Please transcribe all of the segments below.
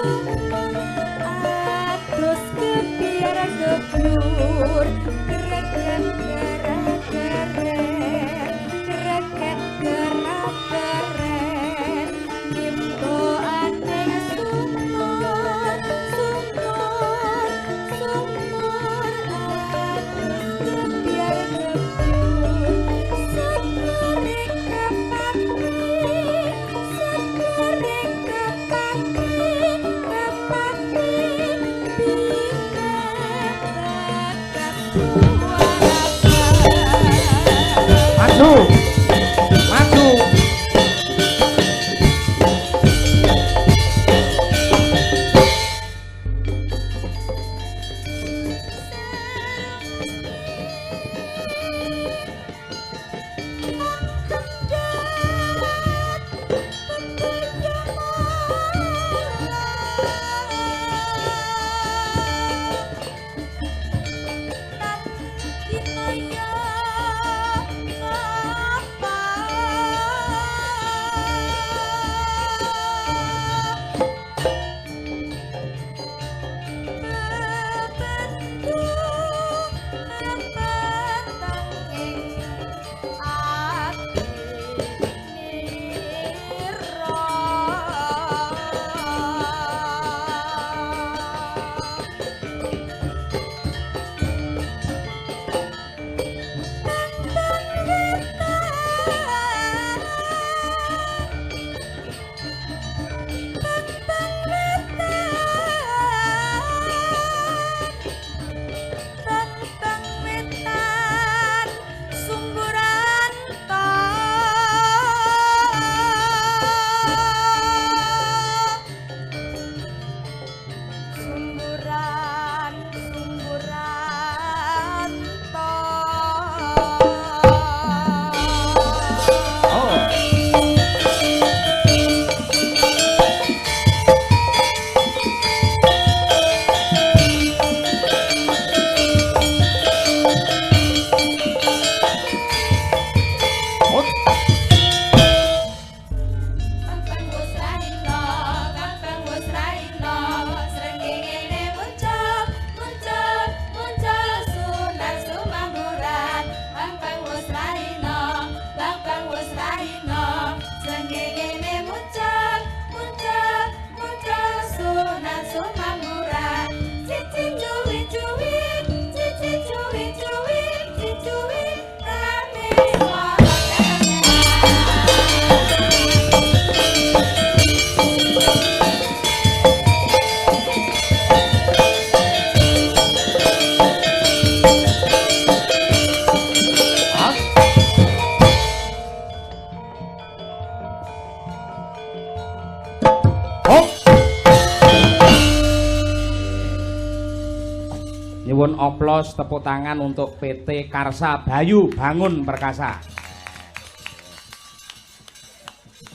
sumur adus kebiar gebyur kreket kerak keren kreket kerak keren nimboane sumur sumur sumur adus kebiar gebyur segere kepake segere kepake kepake bingah bagas suwaraka. Maju. Maju. Bang wetan sumburanto sumburan sumburanto. Oh. Oh. Bang wis raina, bang wis raina, srengenge muncul, muncul, muncul sunan sumamburan. Bang wis raina, bang wis raina, srengenge muncul, muncul, muncul sunan sumamburan. Cici cuwi cuwi, cici cuwi cuwi, cici cuwi rame swara. Ah. Oh. Nyuwun oplos tepuk tangan untuk PT Karsa Bayu Bangun Perkasa.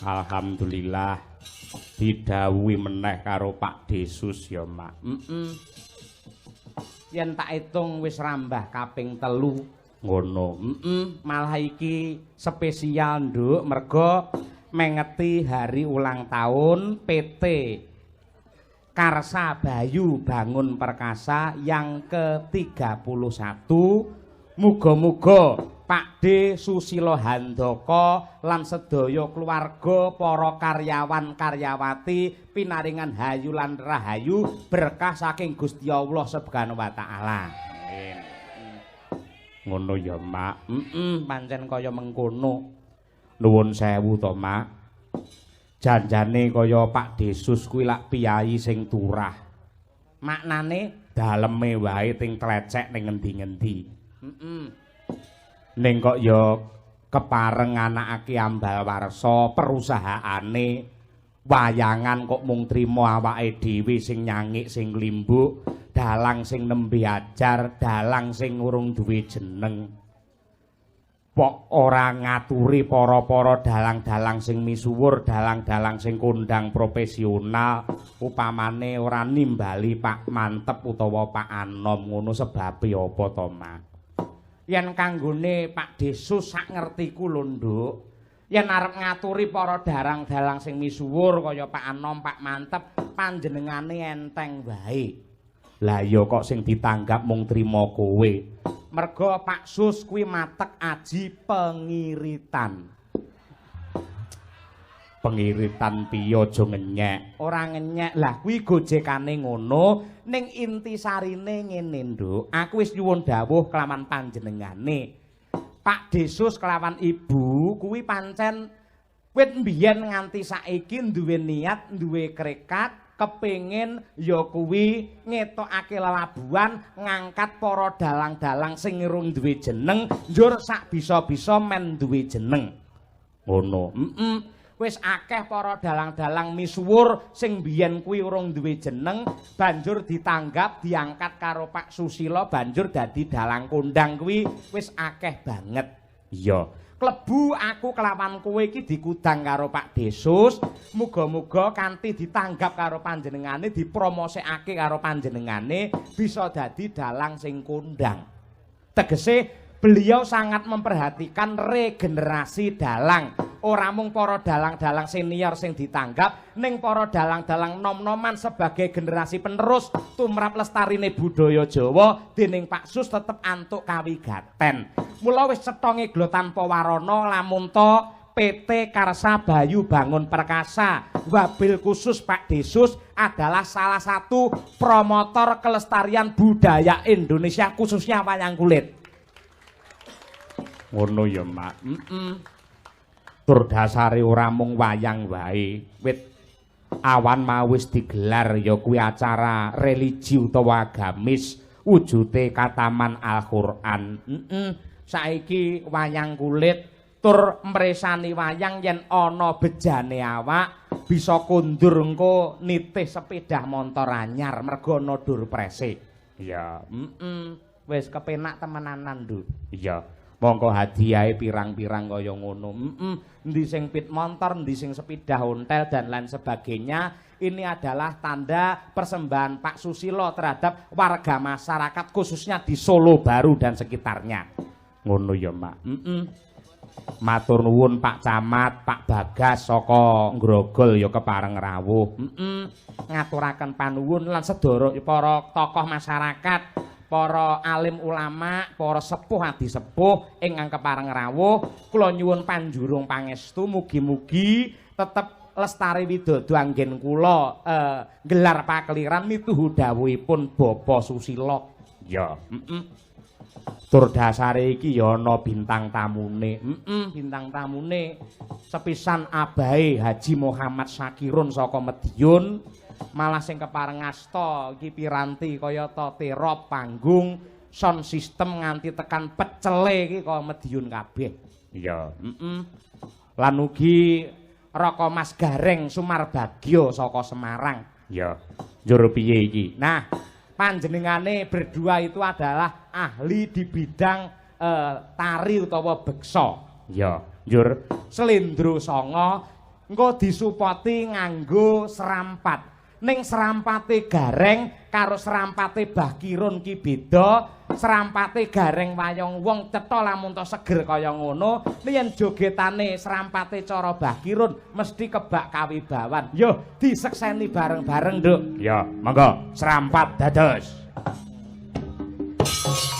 Alhamdulillah didhawuhi meneh karo Pak Desus ya, Mak. Yen tak hitung wis rambah kaping 3 ngono. Malah iki spesial, Nduk, merga mengeti hari ulang tahun PT Karsa Bayu Bangun Perkasa yang ke-31. Muga-muga Pak D Susilo Handoko lan sedaya keluarga para karyawan karyawati pinaringan hayu lan rahayu berkah saking Gusti Allah Subhanahu wa taala. Amin. Ngono ya, Mak. Pancen kaya mengkono. Nuwun sewu to, Mak. Janjane kaya Pak Desus kuwi lak piyayi sing turah. Maknane daleme wae ting tlecek ning ngendi-ngendi. Ning kok ya kepareng anakake ambal warsa perusahaane wayangan kok mung trimo awake dhewe sing nyangik sing limbuk, dalang sing nembe ajar, dalang sing urung duwe jeneng. Pok ora ngaturi para-para dalang-dalang sing misuwur, dalang-dalang sing kondang profesional, upamane ora nimbali Pak Mantep utawa Pak Anom ngono sebabe apa to, Mak? Yen kanggone Pak Desus sak ngertiku lho, Nduk. Yen arep ngaturi para dalang-dalang sing misuwur kaya Pak Anom, Pak Mantep, panjenengane enteng wae. Lah iya kok sing ditanggap mung trima kowe. Merga Pak Sus kuwi matek aji pengiritan. Pengiritan piye aja ngenyek. Ora ngenyek. Lah kuwi gojekane ngono, ning intisarine ngene, Nduk. Aku wis nyuwun dawuh kelawan panjenengane. Pak Desus kelawan ibu kuwi pancen wit mbiyen nganti saiki duwe niat, duwe krekat, kepengin ya kuwi ngetokake lelabuhan, ngangkat para dalang-dalang sing urung duwe jeneng, njur sak bisa-bisa men duwe jeneng. Ngono. Wis akeh para dalang-dalang misuwur sing biyen kuwi urung duwe jeneng, banjur ditanggap, diangkat karo Pak Susilo, banjur dadi dalang kondang kuwi wis akeh banget. Iya. Klebu aku kelawan kowe iki dikudang karo Pak Desus, muga-muga kanthi ditanggap karo panjenengane, dipromosekake karo panjenengane, bisa dadi dalang sing kondang. Tegese beliau sangat memperhatikan regenerasi dalang. Ora mung para dalang-dalang senior sing ditanggap, ning para dalang-dalang nom-noman sebagai generasi penerus tumrap lestarine budaya Jawa dening Pak Sus tetep antuk kawigaten. Mula wis cetha ngeglo tanpa warana lamun ta PT Karsa Bayu Bangun Perkasa, wabil khusus Pak Desus adalah salah satu promotor kelestarian budaya Indonesia khususnya wayang kulit. Ngono ya, Mak. Tur dasare ora mung wayang wae. Wit awan mau wis digelar ya kuwi acara religi utawa agamis wujude kataman Al-Qur'an. Saiki wayang kulit tur mresani wayang yen ana bejane awak bisa kondur engko nitih sepeda montor anyar mergo ana durprese. Iya, Wis kepenak temenanan, Nduk. Iya. Mongko hadiahe pirang-pirang kaya ngono. Endi sing pit montor, endi sing sepeda ontel dan lain sebagainya. Ini adalah tanda persembahan Pak Susilo terhadap warga masyarakat khususnya di Solo Baru dan sekitarnya. Ngono ya, Mak. Matur nuwun Pak Camat, Pak Bagas saka Grogol ya kepareng rawuh. Ngaturaken panuwun lan sedaya para tokoh masyarakat, para alim ulama, para sepuh adi sepuh ingkang kepareng rawuh, kula nyuwun panjurung pangestu mugi-mugi tetep lestari widodo anggen kula gelar pakeliran mituhu dawuhipun Bapak Susilo. Ya, Tur dasare iki ya ana bintang tamune. Bintang tamune sepisan abahe Haji Muhammad Sakirun saka Mediun. Malah sing kepareng asta iki piranti kayata terop, panggung, sound system nganti tekan pecele iki kaya Mediun kabeh. Iya, Lan ugi Raka Mas Gareng Sumarbagyo saka Semarang. Iya. Njur piye iki? Nah, panjenengane berdua itu adalah ahli di bidang tari utawa beksa. Iya, njur slendro sanga engko disupoti nganggo serampat. Ning serampate Gareng karo serampate Bah Kirun ki beda. Serampate Gareng wayang wong cetha lamun to seger kaya ngono. Yen jogetane serampate cara Bah Kirun mesti kebak kawibawan. Yo disekseni bareng-bareng, Nduk. Ya, monggo serampat dados. Yeah.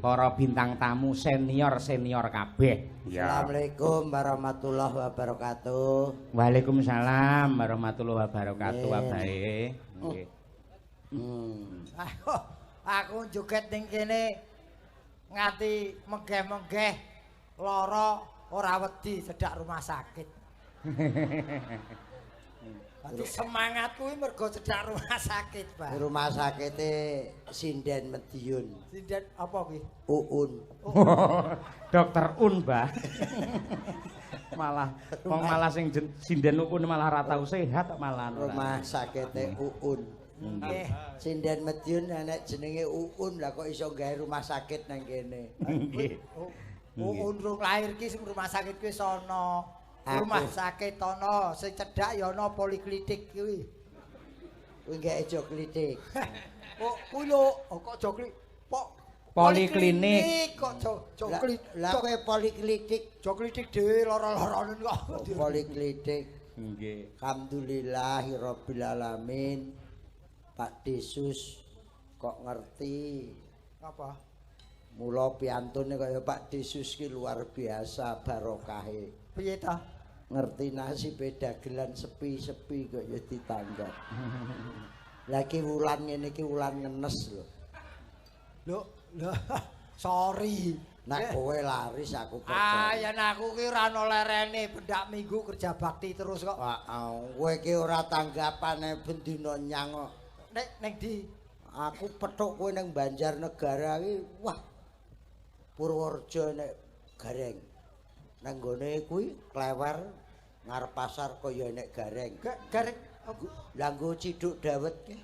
Para bintang tamu senior-senior kabeh. Assalamualaikum warahmatullahi wabarakatuh. Waalaikumsalam warahmatullahi wabarakatuh. Abahe. Nggih. Aku joget ning kene nganti menggeh-menggeh lara ora wedi cedhak rumah sakit. Dadi semangat kuwi mergo cedhak rumah sakit, Pak. Rumah sakite Sinden Madiun. Sinden apa kuwi? Uun. Dokter Un, Mbah. Malah wong malah sing sinden Uun malah ora tau sehat malah. Rumah sakite Uun. Nggih. Sinden Madiun enek jenenge Uun, lah kok iso gawe rumah sakit nang kene. Nggih. Uun rung lahir ki sing rumah sakit kuwi sono. Rumah sakit ana sing cedhak ya ana poliklinik kuwi. Kuwi nggak aja klitik. Oh, kuwi lho, kok aja kli poliklinik kok aja klitik. Lah kowe poliklinik, aja klitik dhewe lara-laranen kok. Poliklinik. Nggih. Alhamdulillahirabbil alamin. Pak Desus kok ngerti. Apa? Mula piantune kaya Pak Desus ki luar biasa barokahe. Piye ta? Ngerti nasibe dagelan sepi-sepi kok ya ditanggap. Lagi wulan ngene iki wulan ngenes lho. Lho, lho, sorry. Nek kowe laris aku percaya. Ah, yen aku ki ora ana lerene, pendak minggu kerja bakti terus kok. Heeh, kowe ki ora tanggapane ben dina nyang kok. Nek ning ndi? Aku petuk kowe ning Banjarnegara ki, wah. Purworejo nek gareng. Nang nggone kuwi klewer ngarep pasar kaya nek gareng. Gareng lah nggo ciduk dawet ki.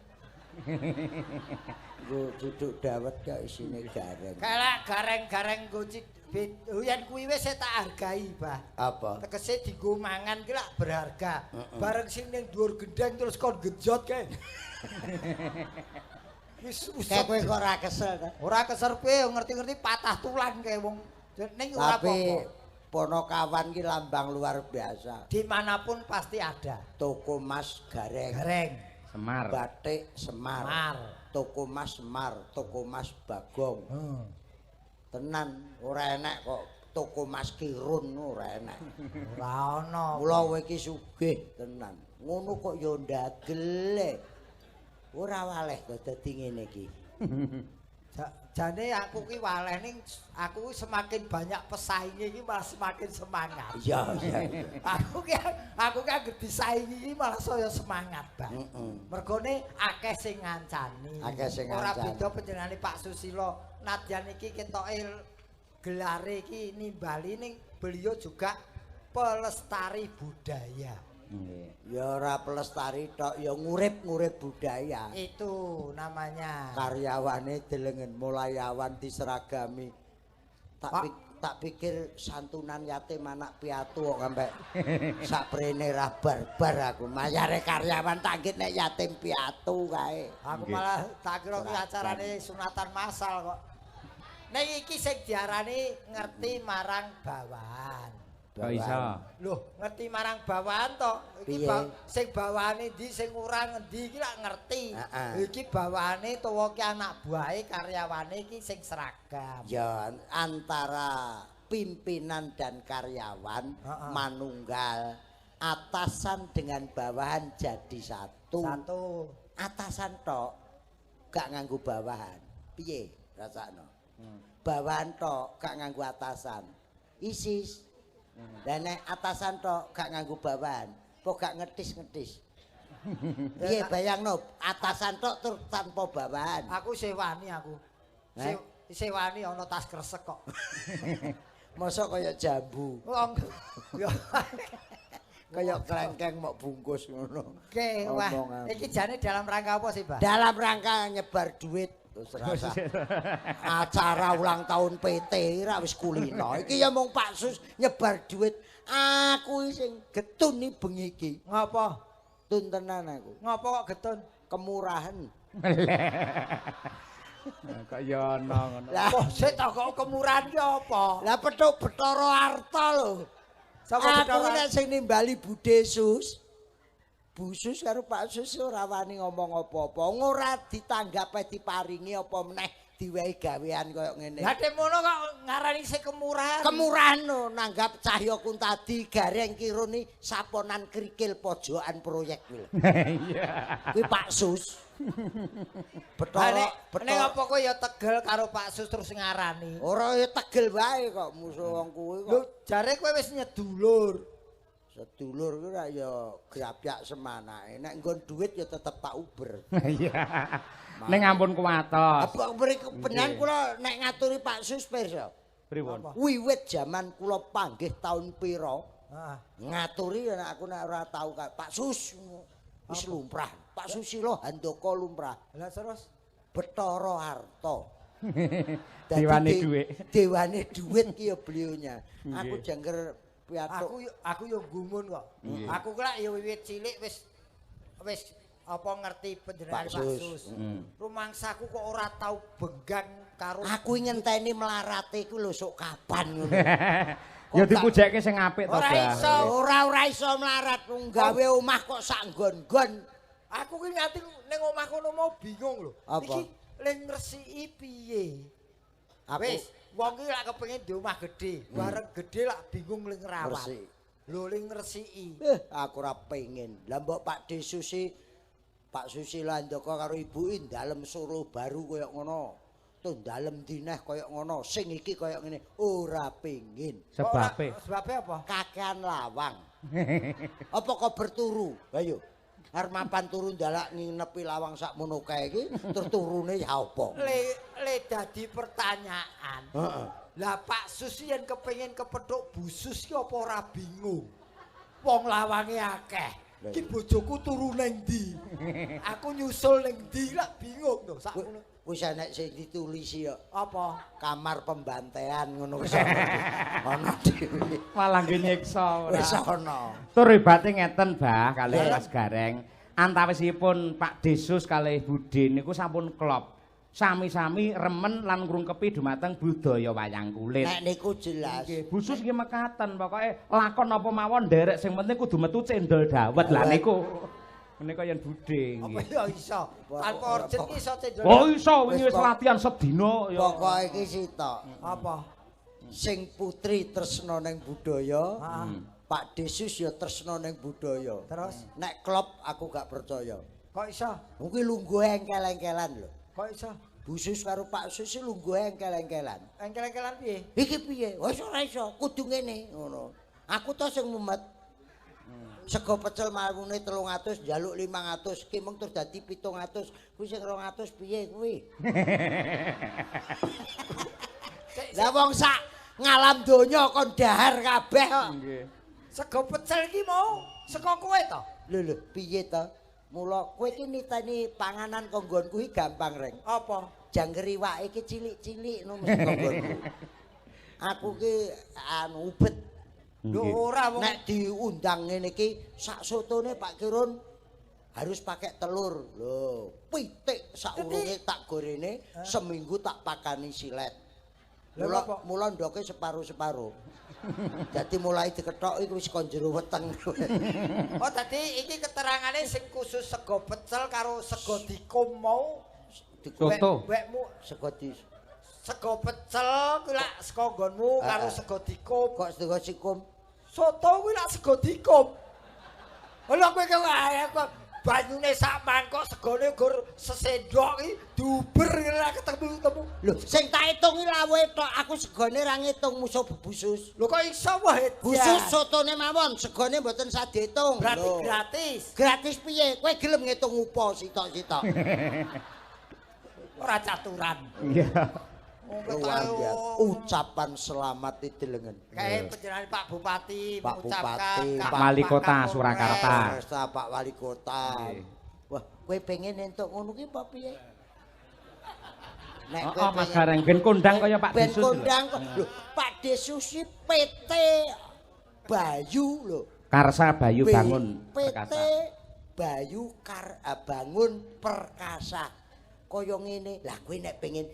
Nggo ciduk dawet kok isine gareng. Kelek gareng-gareng nggo ciduk yen kuwi wis tak hargai, Bah. Apa? Tegese dienggo mangan ki lak berharga. Bareng sing ning dhuwur gendeng terus kon genjot kae. Wis kae kowe kok ora kesel ta? Ora kesel piye ngerti-ngerti patah tulang kae wong. Ning ora apa-apa. Ponokawan ki lambang luar biasa. Dimanapun pasti ada. Toko Mas Gareng. Gareng. Semar. Batik Semar. Semar. Toko Mas Semar, Toko Mas Bagong. Tenan ora enek kok Toko Mas Kirun ora enek. Ora ana. Mula kowe iki sugih tenan. Ngono kok ya ndagel. Ora waleh kok dadi ngene iki. Jane aku ki waleh ning aku semakin banyak pesainge iki malah semakin semangat. Iya, iya. Aku ki anggere disaingi iki malah saya semangat, Bang. Mergone akeh sing ngancani. Akeh sing ngancani. Ora beda panjenengane Pak Susilo. Nadyan iki ketoke gelare iki nimbali ning beliau juga pelestari budaya. Nggih. Ya ora pelestari tok, ya ngurip-ngurip budaya. Itu namanya. Karyawane delengen mulai awan diseragami. Tak pikir santunan yatim anak piatu kok sampe saprene ra barbar aku. Mayare karyawan tak nggih nek yatim piatu kae. Aku malah tak kira kuwi acarane sunatan massal kok. Nek iki sing diarani ngerti marang bawahan. Kok iso? Loh, ngerti marang bawahan to. Iki sing bawahane ndi sing ora ngendi iki lak ngerti. Iki bawahane tuwa ki anak buahe karyawane iki sing seragam. Ya antara pimpinan dan karyawan manunggal, atasan dengan bawahan jadi satu. Satu. Atasan tok gak nganggo bawahan. Piye rasakno? Bawahan tok gak nganggo atasan. Isis. Lah nek atasan tok gak nganggo bawahan, apa gak ngetis-ngetis. Piye bayangno atasan tok tur tanpa bawahan. Aku isih wani aku. Isih wani ana tas kresek kok. Mosok kaya jambu. Wong ya kaya klengkeng mok bungkus ngono. Oke, wah. Iki jane dalam rangka apa sih, Pak? Dalam rangka nyebar duit. Terus rasa acara ulang tahun PT ra wis kulino. Iki ya mung Pak Sus nyebar duit. Aku sing getun iki bengi iki. Ngapa? Tun tenan aku. Ngapa kok getun? Kemurahan. Kok ya ana ngono. Lah sik to kok kemurahan ki apa? Lah petuk Bathara Arta lho. Sapa Aku nek sing nimbali Bude Sus. Bu Sus karo Pak Sus ora wani ngomong apa-apa, ora ditanggape diparingi apa meneh diwehi gawean koyo ngene. Lah nek ngono kok ngarani sing kemurahan. Kemurahan no, nanggap Cahya Kuntadi Gareng Kiruni saponan krikil pojokan proyek kuwi lho. Iya. Kuwi Pak Sus. Betara nek apa kowe ya tegel karo Pak Sus terus ngarani. Ora ya tegel wae kok musuh wong kuwi kok. Lho jare kowe wis nyedulur. Sedulur kuwi ra ya grapyak semanake. Nek nggon dhuwit ya tetep tak uber. Iya. Ning ampun kuwatos. Apa mriku benan kula nek ngaturi Pak Sus pirsa. Pripun? Wiwit jaman kula panggih taun pira? Heeh. Ngaturi nek aku nek ora tau Pak Sus wis lumrah. Pak Susilo Handoko lumrah. Lah terus Betara Harta. Dewane dhuwit. Dewane dhuwit ki ya beliaunya. Aku jangger piatuk. Aku yo gumun kok. Aku ki ya wiwit cilik wis wis apa ngerti panjenengan Pak Sus. Rumangsaku kok ora tau benggang karo aku ngenteni melarate iku lho sok kapan ngono. Ya dipujekke sing apik to, Ora iso, ora iso melarat gawe omah kok sak nggon-nggon. Aku ki nganti ning omah kono mau bingung lho. Iki le ngresiki piye? Wis, wong ki lak kepengin di omah gedhe, bareng gedhe lak bingung le ngrawat. Lho le ngresiki. Aku ora pengen. Lah mbok Pak Desusi, Pak Susilo Handoko karo ibuke dalem Solo baru koyo ngono. Tuh dalem dineh koyo ngono, sing iki koyo ngene, ora pengin. Sebabe? Sebabe apa? Kakean lawang. Apa kok berturu? Ayo. Arep mapan turu ndalak nginepi lawang sakmono kae iki, terus turune ya apa? Le dadi pertanyaan. Heeh. Lah Pak Sus yen kepengin kepethuk Bu Sus ki apa ora bingung? Wong lawange akeh. Ki bojoku turu ning ndi? Aku nyusul ning ndi lak bingung to sakmono. Wis enek sing ditulisi kok. Apa? Kamar pembantaian ngono wis ana dhewe. Malah nggih nyiksa ora. Wis ana. Tur hebate ngeten, Bah, kalih Mas Gareng. Antawisipun Pak Desus kalih Budhe niku sampun klop. Sami-sami remen lan ngrungkepi dumateng budaya wayang kulit. Nek niku jelas. Nggih, Bu Sus nggih mekaten, pokoke lakon apa mawon nderek sing penting kudu metu cendol dawet. Lah niku menika yen Budhe Apa nggih. ya iso? Tanpa orjen ki iso cendol. Oh iso, wingi wis latihan sedina ya. Pokoke iki sitok. Apa? Sing putri tresna ning budaya, Pak Desus ya tresna ning budaya. Terus nek klop aku gak percaya. Kok iso? Kuwi lungguhe engkel-engkelan lho. Kok iso? Bu Sus karo Pak Sus lungguhe engkel-engkelan. Engkel-engkelan piye? Iki piye? Wis ora iso, kudu ngene ngono. Aku to sing mumet. Sego pecel marune 300, njaluk 500, ki mung terus dadi 700. Kuwi sing 200 piye kuwi? Lah wong sak ngalam donya kon dahar kabeh kok. Nggih. Sego pecel iki mau saka kowe to? Lho lho, piye to? Mula kowe iki niteni panganan kok nggonku iki gampang, Reng. Apa? Jangger iwake iki cilik-cilik ngono mesti kok nggonku. Aku ki anu ubet. Lho ora wong nek diundang ngene iki sak sotone Pak Kirun harus pakai telur. Lho, pitik saurunge tak gorene seminggu tak pakani silet. Mula mula ndoke separo-separo. Dadi mulai dikethok iku wis kon jero weteng. Oh, dadi iki keterangane sing khusus sego pecel karo sego dikum mau. Soto. Wekmu sego di sego pecel kuwi lak saka nggonmu karo sego dikum. Kok sego dikum? Soto kuwi lak sego dikum. Lha kowe kok banyune sak mangkok segone gur sesendok iki diuber ora ketemu-temu. Lho, sing tak hitung iki lawuhe tok, aku segone ra ngitung musuh busus. Lho kok iso wae? Busus sotone mawon, segone mboten usah diitung. Berarti gratis. Gratis piye? Kowe gelem ngitung upo sitok-sitok. Ora caturan. Iya. Ucapan selamat didelengen. Kae panjenengan Pak Bupati Pak mengucapkan Bupati, Pak Wali Kota Surakarta. Pak Wali Kota. Wah, kowe pengen entuk ngono ki apa piye? Nek kowe Mas Gareng ben kondang kaya Pak Ben Desus. kondang kok. Lho, Pak Desus iki PT Bayu lho. Karsa Bayu Bangun PT Bayu Bangun Perkasa. Kaya ngene. Lah kowe nek pengen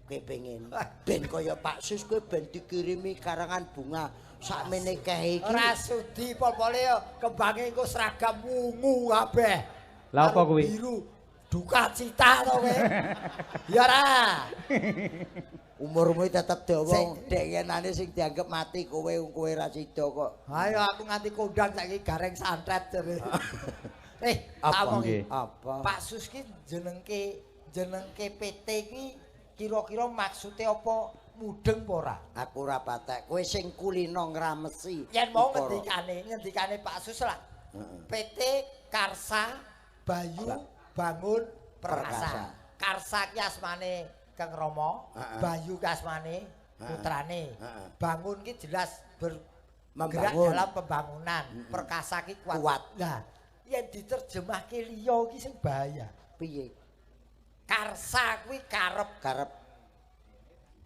kowe pengen ben kaya Pak Sus kowe ben dikirimi karangan bunga sakmene kae iki. Ora sudi pol-pole kembange engko seragam wungu kabeh. Lah apa kuwi? Biru. Duka cita to kowe. Ya ora. Umurmu tetep dawa, dek yenane sing dianggep mati kowe kowe ra sida kok. Ayo aku nganti kondang saiki gareng santet jere. Tak omongi. Apa? Pak Sus ki jenengke PT ki kira-kira maksude apa mudeng apa ora? Aku ora patek. Kowe sing kulino ngramesi. Yen mau ngendikane Pak Sus lah. PT Karsa Bayu Bangun Perkasa. Karsa ki asmane Kang Rama, Bayu ki asmane putrane. Bangun ki jelas bergerak dalam pembangunan. Perkasa ki kuat. Lah, yen diterjemahke liya ki sing bahaya. Piye? Karsa kuwi karep. Karep.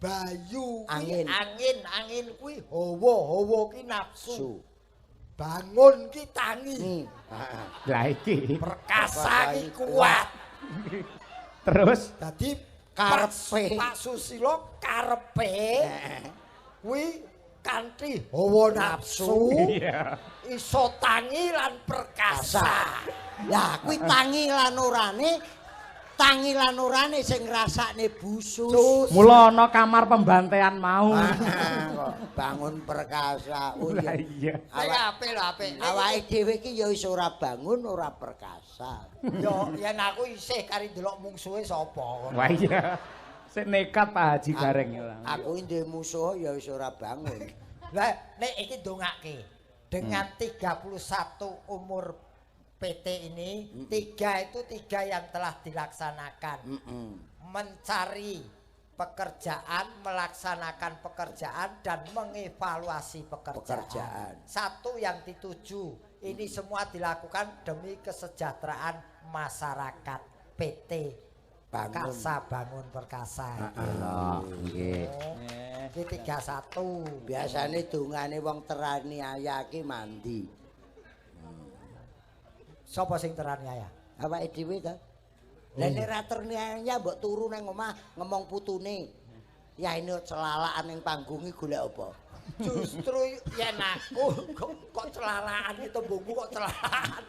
Bayu kuwi angin. Angin kuwi hawa, hawa ki nafsu. Bangun ki tangi. Lah iki perkasa ki kuat. Terus dadi karepe Pak Susilo karepe kuwi kanthi hawa nafsu iso tangi lan perkasa. Lah kuwi tangi lan orane sing ngrasakne busus. Mula ana kamar pembantaian mau. Kok bangun perkasa. Oh iya. Apik lho, apik. Awake dhewe iki ya iso ora bangun ora perkasa. Yo yen aku isih kari ndelok mungsuhe sapa. Wah iya. Sik nekat Pak Haji Gareng. Aku duwe musuh ya iso ora bangun. Lah nek iki ndongake dengan 31 umur PT ini, 3 itu 3 yang telah dilaksanakan. Mencari pekerjaan, melaksanakan pekerjaan, dan mengevaluasi pekerjaan. 1 yang dituju. Ini semua dilakukan demi kesejahteraan masyarakat PT Karsa Bangun Perkasa. Nggih. Iki 31. Biasane dongane wong teraniaya ki mandi. Sapa sing teraniaya? Awake dhewe ta. Lah nek ra teraniaya mbok turu nang omah ngomong putune. Ya ini celalakan ning panggung iki golek apa? Justru yen aku kok celalaan iki tembungku kok celalaan.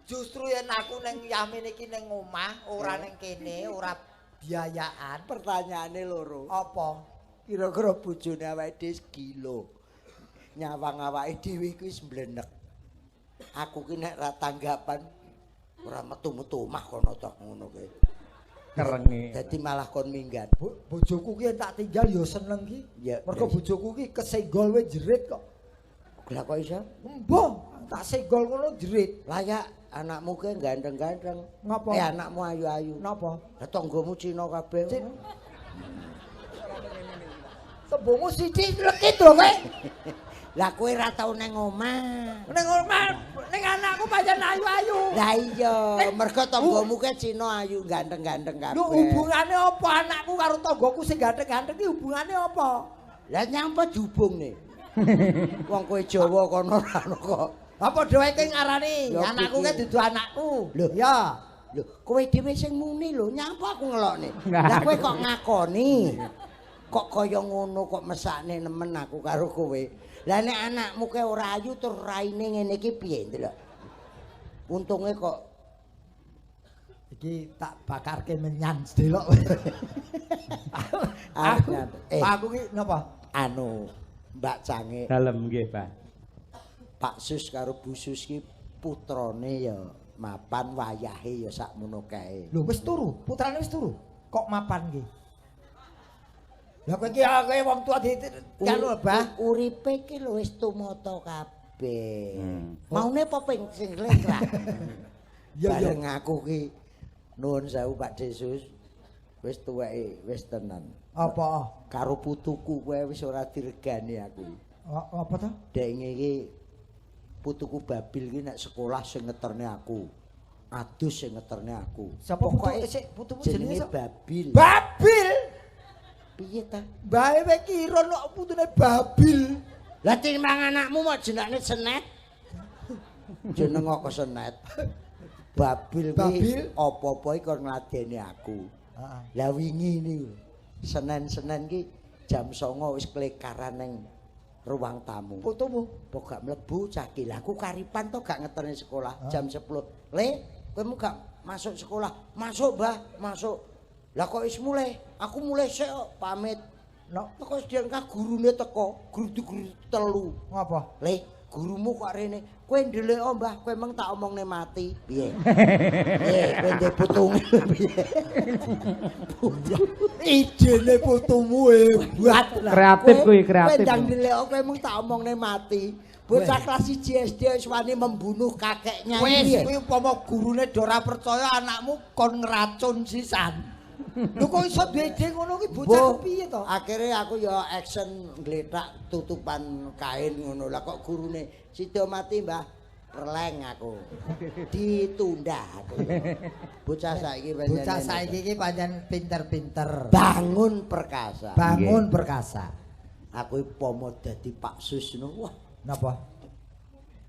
Justru yen aku ning yamin iki ning omah, ora ning kene, ora biayaan. Pertanyaane loro. Apa? Kira-kira bojone awake dhewe gila. Nyawang awake dhewe iki wis mblenek. Aku ki nek ra tanggapan ora metu-metu omah kono to ngono kuwi. Kerenge. Dadi malah kon minggat. Bojoku ki tak tinggal ya seneng ki. Mergo bojoku ki kesenggol wis jerit kok. Lah kok iso? Embuh, tak senggol ngono jerit. Layak anakmu ki ganteng-ganteng. Ngapa? Anakmu ayu-ayu. Napa? Lah tanggamu Cina kabeh. Tembungmu sithik lekit lho kowe. Lah kowe ora tau nang omah. Nang omah ning anakku pancen ayu-ayu. Lah iya, mergo tanggamu ki Cina ayu ganteng-ganteng kabeh. Lho hubungane apa anakku karo tanggaku sing ganteng-ganteng ki hubungane apa? Lah nyampe dihubungne. Wong kowe Jawa kono ora ono kok. Apa dheweke ngarani anakku ki dudu anakku. Lho ya. Lho kowe dhewe sing muni lho, nyampe aku ngelokne. Lah kowe kok ngakoni? Kok kaya ngono kok mesakne nemen aku karo kowe. Lah nek anakmu ke ora ayu tur raine ngene iki piye ndelok. Untunge kok iki tak bakarke menyan sedelok. Aku ki napa? Anu Mbak Cange. Dalem nggih, Pak. Pak Sus karo Bu Sus ki putrane ya mapan wayahe ya sakmono kae. Lho wis turu, putrane wis turu. Kok mapan ki? Lah kowe iki kowe wong tua di anu Bah, uripe iki lho wis tumata kabeh. Maune apa ping sing lengklak. Ya bareng aku ki nuwun sewu Pak Desus wis tuweke wis tenan. Apa? Karo putuku kowe wis ora diregani aku. Apa to? Denge iki putuku Babil ki nek sekolah sing ngeterne aku. Adus sing ngeterne aku. Sapa putuke sik putumu jenenge Babil. Babil. Piye ta? Bae kowe kira kok putune Babil. Lah timbang anakmu mok jenenge Senet. Jeneng kok Senet. Babil kuwi apa-apa iki kon ngladeni aku. Heeh. Lah wingi niku Senen-senen ki jam 09.00 wis klekaran ning ruang tamu. Putumu apa gak mlebu cah ki. Lah aku karipan to gak ngeterne sekolah jam 10. Le, kowe mu gak masuk sekolah. Masuk, Mbah, masuk. Lah kok wis mulai? Aku mulai sik kok, pamit. No. Teko sedeng gurune teko, guru telu. Ngapa? Le, gurumu kok rene. Kowe ndelik oh, Mbah, kowe meng tak omongne mati. Piye? Piye, kowe ndek putunge piye? Idene putumu hebat. Kreatif kuwi, kreatif. Kowe ndang ndelik oh, kowe meng tak omongne mati. Bocah kelas 1 SD wis wani membunuh kakeknya. Wis kuwi upama gurune do ora percaya anakmu kon ngracun sisan. Lho kok iso duwe ide ngono ki bocah piye to? Akhire aku ya action ngletak tutupan kain ngono. Lah kok gurune sida mati, Mbah. Releng aku. Ditunda aku. Bocah saiki pancen. Bocah saiki iki pancen pinter-pinter. Bangun perkasa. Bangun perkasa. Aku umpama dadi Pak Sus ngono. Wah, napa?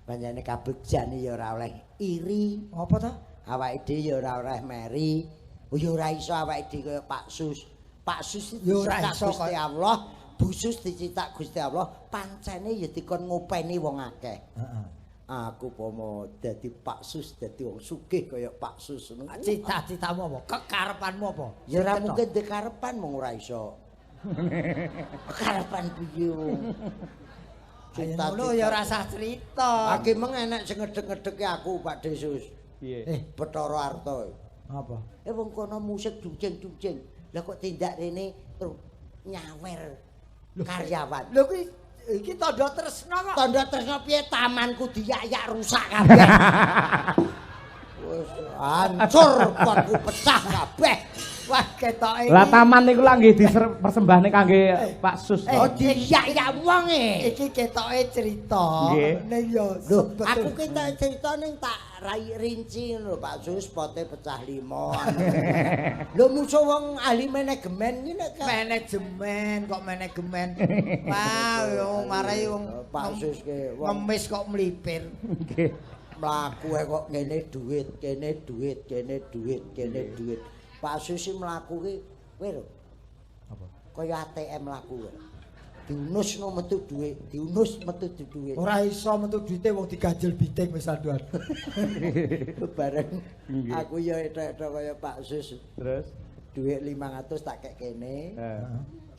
Pancene kabegjan ya ora oleh iri. Apa to? Awake dhewe ya ora oleh meri. Oh ya ora iso awake dhewe kaya Pak Sus. Pak Sus Ya ora diciptak iso Gusti Allah, Bu Sus diciptak Gusti Allah, pancene ya dikon ngopeni wong akeh. Heeh. Aku pomo dadi Pak Sus, dadi wong sugih kaya Pak Sus ngono. Cita-citamu apa? Kekarepanmu apa? Ya ora mungkin dikarepan mung ora iso. Kekarepan piye wong? Cita-cita ya ora usah cerita. Aki meng enek sing ngedek-ngedeki aku Pak Desus. Piye? Bathara Arta. Apa? Wong kono musik ducing-ducing. Lah kok tindak rene terus nyawer karyawan. Lho kuwi iki tandha tresna kok. Tandha tresna piye tamanku diyak-yak rusak kabeh. Wis hancur potku pecah kabeh. Wah ketoke. Lah taman niku lak nggih dipersembahne kangge Pak Sus. Oh diyak-yak wong e. Iki ketoke cerita ning yo. Lho, aku ki tak cerita ning tak rai rinci ngono lho Pak Sus pote pecah 5. Lho musuh wong ahli manajemen iki nek manajemen kok manajemen. Wah, yo marai wong Pak Sus ki wong ngemis kok mlipir. Nggih. Mlaku kok ngene duit, kene duit, kene duit, kene duit. Pak Sus iki mlaku ki kowe lho. Apa? Kaya ATM mlaku. Diunus no metu dhuwit, diunus metu dhuwit. Ora iso metu duwite wong diganjel biting wis anduan. Bareng aku ya etok-etok kaya Pak Sus. Terus dhuwit 500 tak kek kene.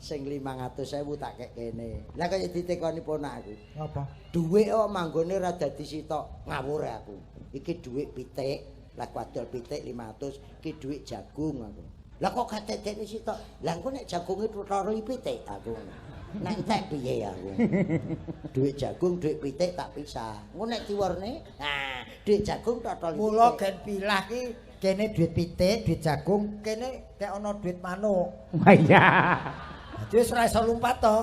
Sing 500.000 tak kek kene. Lah kaya ditekoni ponak aku. Apa? Dhuwit kok manggone ora dadi sitok, ngawur aku. Iki dhuwit pitik. Lah wadol pitik 500, iki dhuwit jagung aku. Lah kok gak dedekne sitok? Lah engko nek jagunge tuturi pitik aku. Nek entek piye aku? Dhuwit jagung, dhuwit pitik tak pisah. Engko nek diworne, nah, dhuwit jagung totol pitik. Mula gen pilah ki kene dhuwit pitik, dhuwit jagung, kene kek ana dhuwit manuk. Wah iya. Dadi wis ora iso lumpat to.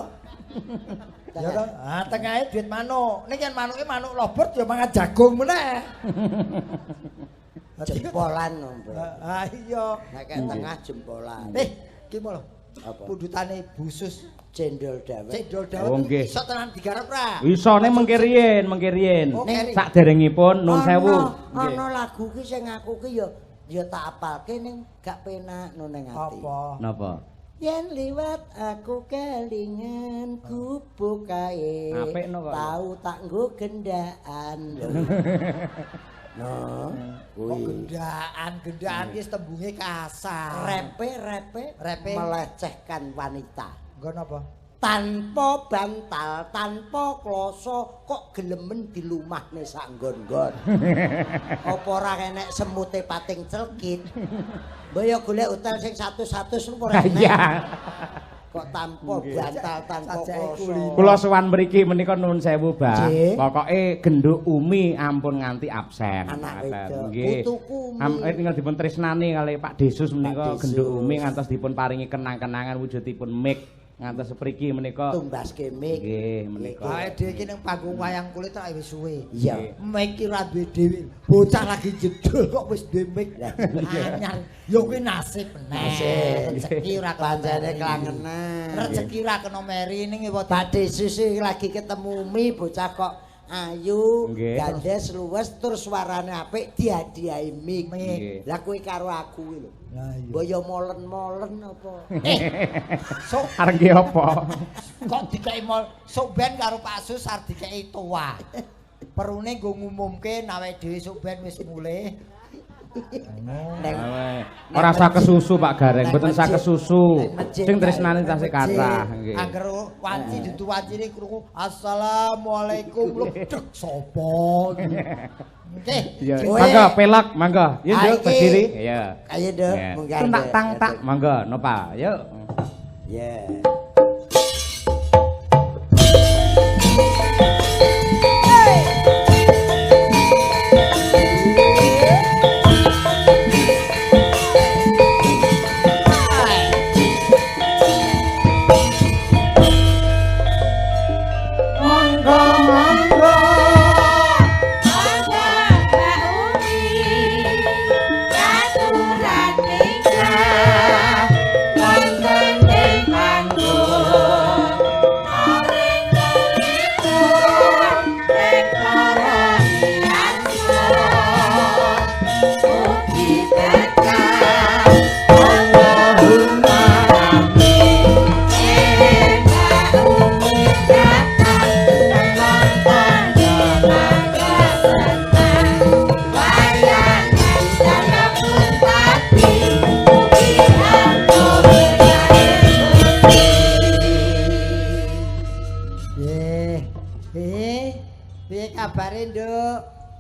Ya to, ah tengahe dhuwit manuk. Nek yen manuke manuk lovebird ya mangan jagung meneh. Jempolan nompo. Ah iya. Nek kek tengah jempolan. Iki mau lho. Apa? Pundutane Bu Sus cendol dawet. Cendol dawet. Iso tenan digarap ra? Isone mengke riyen, mengke riyen. Saderengipun nun sewu. Ana lagu ki sing aku ki ya tak apalke ning gak penak no ning ati. Apa? Napa? Yen liwat aku kelingan gubuk kae. Tau tak nggo gendaan. No, kuwi gendaan, gendaan ki tembunge kasar. Repe melecehkan wanita. Nggo napa? Tanpa bantal, tanpa kloso kok gelemen dilumahne sak nggon-nggon. Apa ora enek semute pating celkit? Mbok ya golek hotel sing 100-100 ora enek. Iya. Kok tanpa bantal, tanpa kloso. Kula sowan mriki menika nuwun sewu, Bah. Pokoke genduk Umi ampun nganti absen. Anak wedok. Nggih. Putuku Umi. Tinggal dipun tresnani kalih Pak Desus menika genduk Umi ngantos dipun paringi kenang-kenangan wujudipun mic ngantos sepriki menika tumbaske mic. Nggih menika. Awake dhewe iki ning panggung wayang kulit tak wis suwe. Iya. Mic ki ora duwe dhewe. Bocah lagi jedul kok wis duwe mic. Anyar. Ya kuwi nasib meneh. Rezeki ora pancene klangenan. Rezeki ora kena meri ning Pak Desus lagi ketemu Umi bocah kok ayu, gandes luwes terus suarane apik dihadiahi mic. Lah kowe karo aku kuwi lho. Mbok ya molen-molen apa? Sok arep nggih apa? Kok dikeki mol sok ben karo Pak Sus arep dikeki tuwa. Perune nggo ngumumke awake dhewe sok ben wis mulih. Neng Ora usah kesusu Pak Gareng, mboten usah kesusu. Sing tresnane tasih kathah nggih. Angger wanci dudu wancine krungu assalamualaikum lho dek sapa iki. Nggih. Mangga pelok, mangga. Yuk Nduk berdiri. Iya. Ayo Nduk, munggah. Tak tang tak, mangga nopal. Yuk. Ya.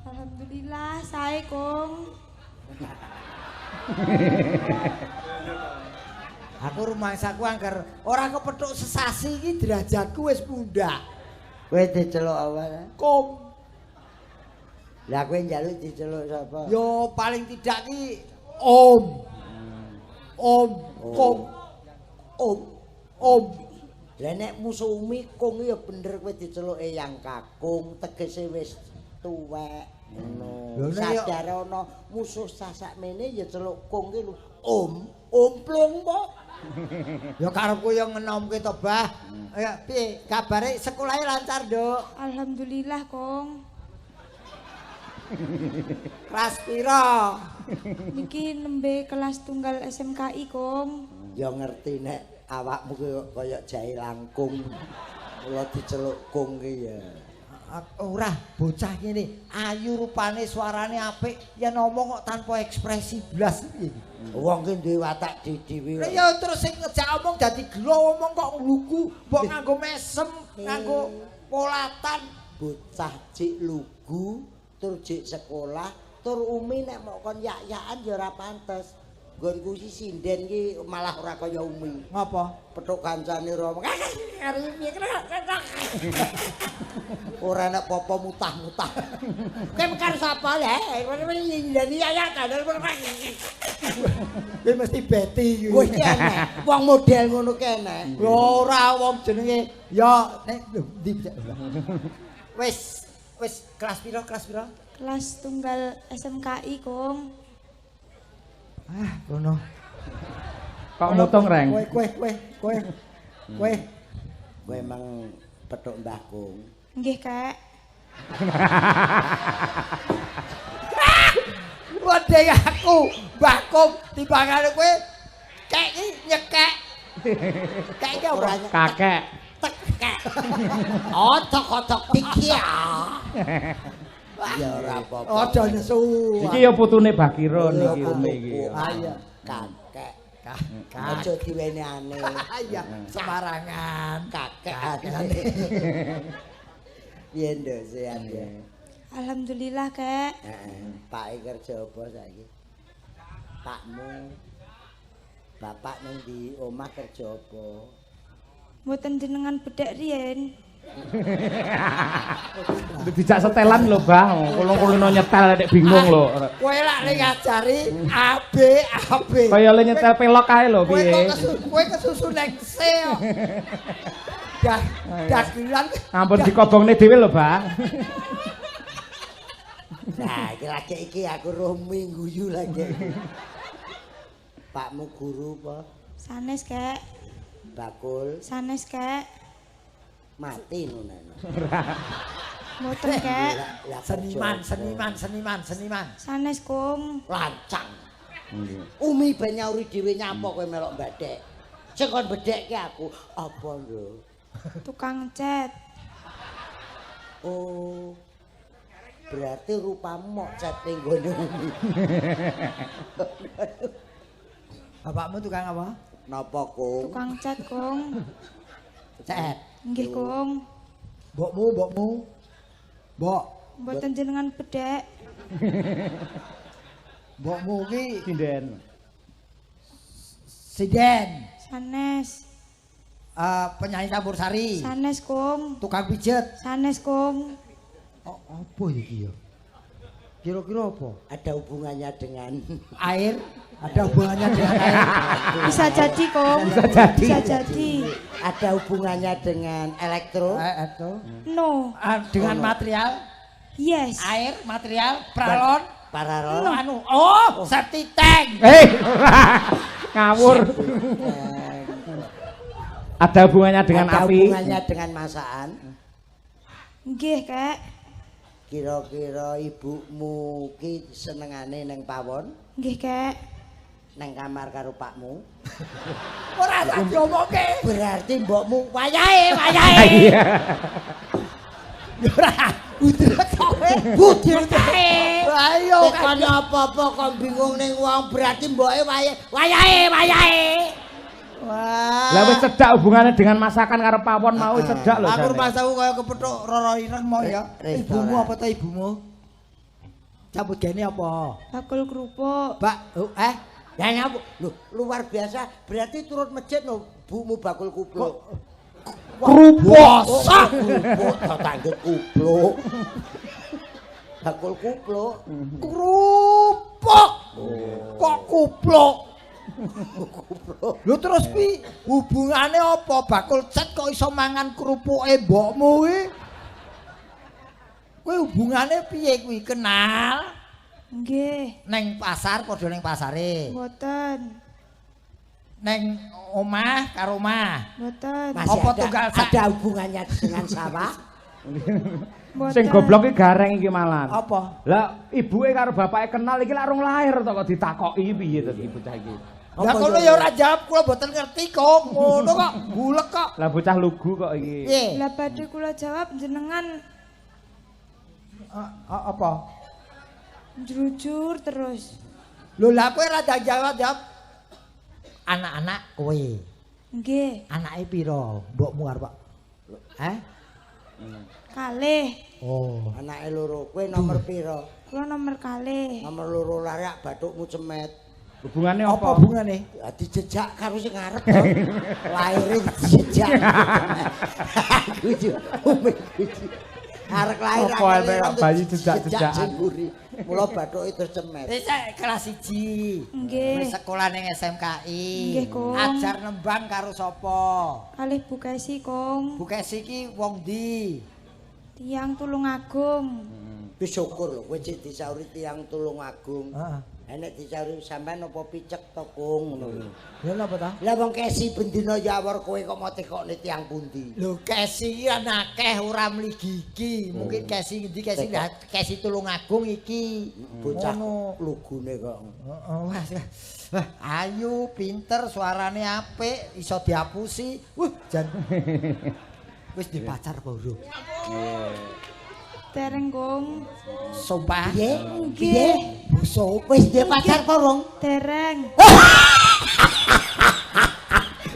Alhamdulillah sae Kong. Aku rumangsaku angger ora kepethuk sesasi iki derajatku wis mundhak. Kowe diceluk apa? Kong. Lah kowe njaluk diceluk sapa? Yo paling tidak ki Om. Om, Kong. Om, Om. Lah nek musuh Umi Kong ya bener kowe diceluk Eyang Kakung, tegese wis tuwek. Ngono. Sadar ana musuh sasakmene ya celuk Kong ki lho. Om, omplung kok. Ya karepku ya ngenomke to, Bah. Ya piye kabare sekolahe lancar, Nduk? Alhamdulillah, Kong. Kelas pira? Niki nembe kelas tunggal SMKI, Kong. Ya ngerti nek awakmu kaya jahe langkung. Mula diceluk Kong ki ya. Ora bocah ngene, ayu rupane, suarane apik, yen ngomong kok tanpa ekspresi blas piye iki. Wong ki duwe watak dhewe. Lah ya terus sing ngejak omong dadi gelo omong kok nglugu, mbok nganggo mesem, nganggo polatan. Bocah cik lugu, tur jik sekolah, tur Umi nek mok kon yak-yakan ya ora pantes. Nggonku si sinden ki malah ora kaya Umi. Ngapa? Petuk kancane ora omong. Ora nek popo mutah-mutah. Kowe mekar sapa le? Kowe mesti beti kuwi. Kowe iki enek. Wong model ngono ki enek. Ora wong jenenge ya nek ndi. Wis, wis kelas pira? Kelas pira? Kelas tunggal SMKI, Kong. Ah, kono. Kok mutung, Reng? Kowe kowe kowe kowe. Kowe emang petuk Mbah Kong. Nggih, Kak. Wedhe aku, Mbah Kong timbangane kowe kek iki nyekek. Kek iki apa? Kakek. Tekek. Otok-otok pikir. Ya ora apa-apa. Aja nesu. Iki ya putune Bakiro niki Umi iki. Ah iya, kakek. Aja diweni aneh. Iya, sembarangan. Kakek. Piye nduk sehat ya? Alhamdulillah, Kek. Heeh. Pake kerja apa saiki? Pakmu. Bapak ning di omah kerja apa? Mboten jenengan bedhek riyen. Dijak setelan lho, Bah. Kulung-kulino nyetel nek bingung lho. Kowe lak ning ngajari A B A B. Kaya le nyetel pelok kae lho piye. Kowe kesusu nek C kok. Dah dagelan. Ampun dikobongne dhewe lho, Bah. Nah, iki lagi iki aku romi guyu lagi. Pakmu guru apa? Sanes, Kek. Bakul. Sanes, Kek. Mati ngono. Mboten, Kek. Seniman, seniman, seniman, seniman. Sanes, Kong. Lancang. Umi ben nyauri dhewe nyapa kowe melok mbadhek. Sing kon bedhekke aku apa, Nduk? Tukang cat. Oh. Berarti rupamu mok cat ning gone umi. Bapakmu tukang apa? Napa, Kung? Tukang cat, Kung. Cat. Nggih, Kung. Mbokmu, mbokmu. Mbok. Mboten jenengan bedhek. Mbokmu ki sinden. Sinden. Sanes. Penyanyi campur sari. Sanes, Kung. Tukang pijet. Sanes, Kung. Oh, apa iki ya? Kira-kira apa? Ada hubungannya dengan air? Ada hubungannya dengan air? Bisa jadi, Kung. Bisa jadi. Bisa jadi. Ada hubungannya dengan elektro? Elektro. No. Dengan material? Yes. Air, material, pralon, paralon. No. Anu, oh, septic tank. Ngawur. Ada hubungannya dengan ada api? Ada hubungannya dengan masakan? Nggih, Kek. Kira-kira ibumu ki senengane neng pawon? Nggih, Kek. Neng kamar karo pakmu? Ora tak diomongke. Berarti mbokmu wayahe, wayahe. Ora, budrek kowe. Budrek kae. Ayo tekon apa-apa kok bingung ning wong, berarti mboke wayahe, wayahe, wayahe. Wah. Lah wis cedhak hubungane dengan masakan karo pawon mau cedhak lho. Aku rumangsaku kaya kepethuk roro ireng mau ya. Ibumu apa ta ibumu? Cabut gene apa? Bakul kerupuk. Bak, Ya nyapu. Loh, luar biasa. Berarti turut masjid no bumu bakul kupluk. Kerupuk. Kerupuk tak tanggep kupluk. Bakul kupluk. Kerupuk. Kok kupluk? Kupluk. Lho terus kuwi hubungane apa bakul cat kok iso mangan kerupuke mbokmu kuwi? Kuwi hubungane piye kuwi? Kenal? Nggih. Neng pasar padha neng pasare. Mboten. Neng omah karo omah. Mboten. Apa tunggal ada hubungannya dengan sawah? Sing goblok iki gareng iki malan. Apa? Lah ibuke karo bapake kenal iki lak rung lahir to kok ditakoki piye to iki bocah iki. Lah kono ya ora jawab kula mboten ngerti kok ngono kok bulek kok. Lah bocah lugu kok iki. Lah badhe kula jawab jenengan apa? Jujur terus. Lho lah kowe ora jawab-jawab. Anak-anak kowe. Nggih. Anake pira? Mbokmu arep. Hah? Kalih. Oh, anake loro. Kowe nomor pira? Kula nomor kalih. Nomor loro larak bathukmu cemet. Hubungane apa? Apa hubungane? Ya dijejak karo sing ngarep to. Lahire dijejak. Guju. Arek lahir apa bayi jejak-jejakan. Mula bathuke terus cemet. Wis kelas 1. Nggih. Wis sekolah ning SMKI. Nggih, Kung. Ajar nembang karo sapa? Kalih Bu Kesi, Kung. Bu Kesi ki wong ndi? Tiyang Tulungagung. Wis syukur lho kowe cek disauri tiyang Tulungagung. Heeh. Enek disauri sampean apa picek to, Kung, ngono kuwi. Lha napa ta? Lah wong Kesi bendina ya awor kowe kok mau tekokne tiyang pundi? Lho Kesi iki akeh ora mligi iki. Mungkin Kesi ngendi Kesi lah Kesi Tulungagung iki. Bocah lugune kok. Heeh, wah. Wah, ayu, pinter, suarane apik, iso diapusi. Wah, jan. Wis di pacar apa urung? Dereng, Kung. Sumpah. Piye? Nggih. Busuk. Wis duwe pacar apa urung? Dereng.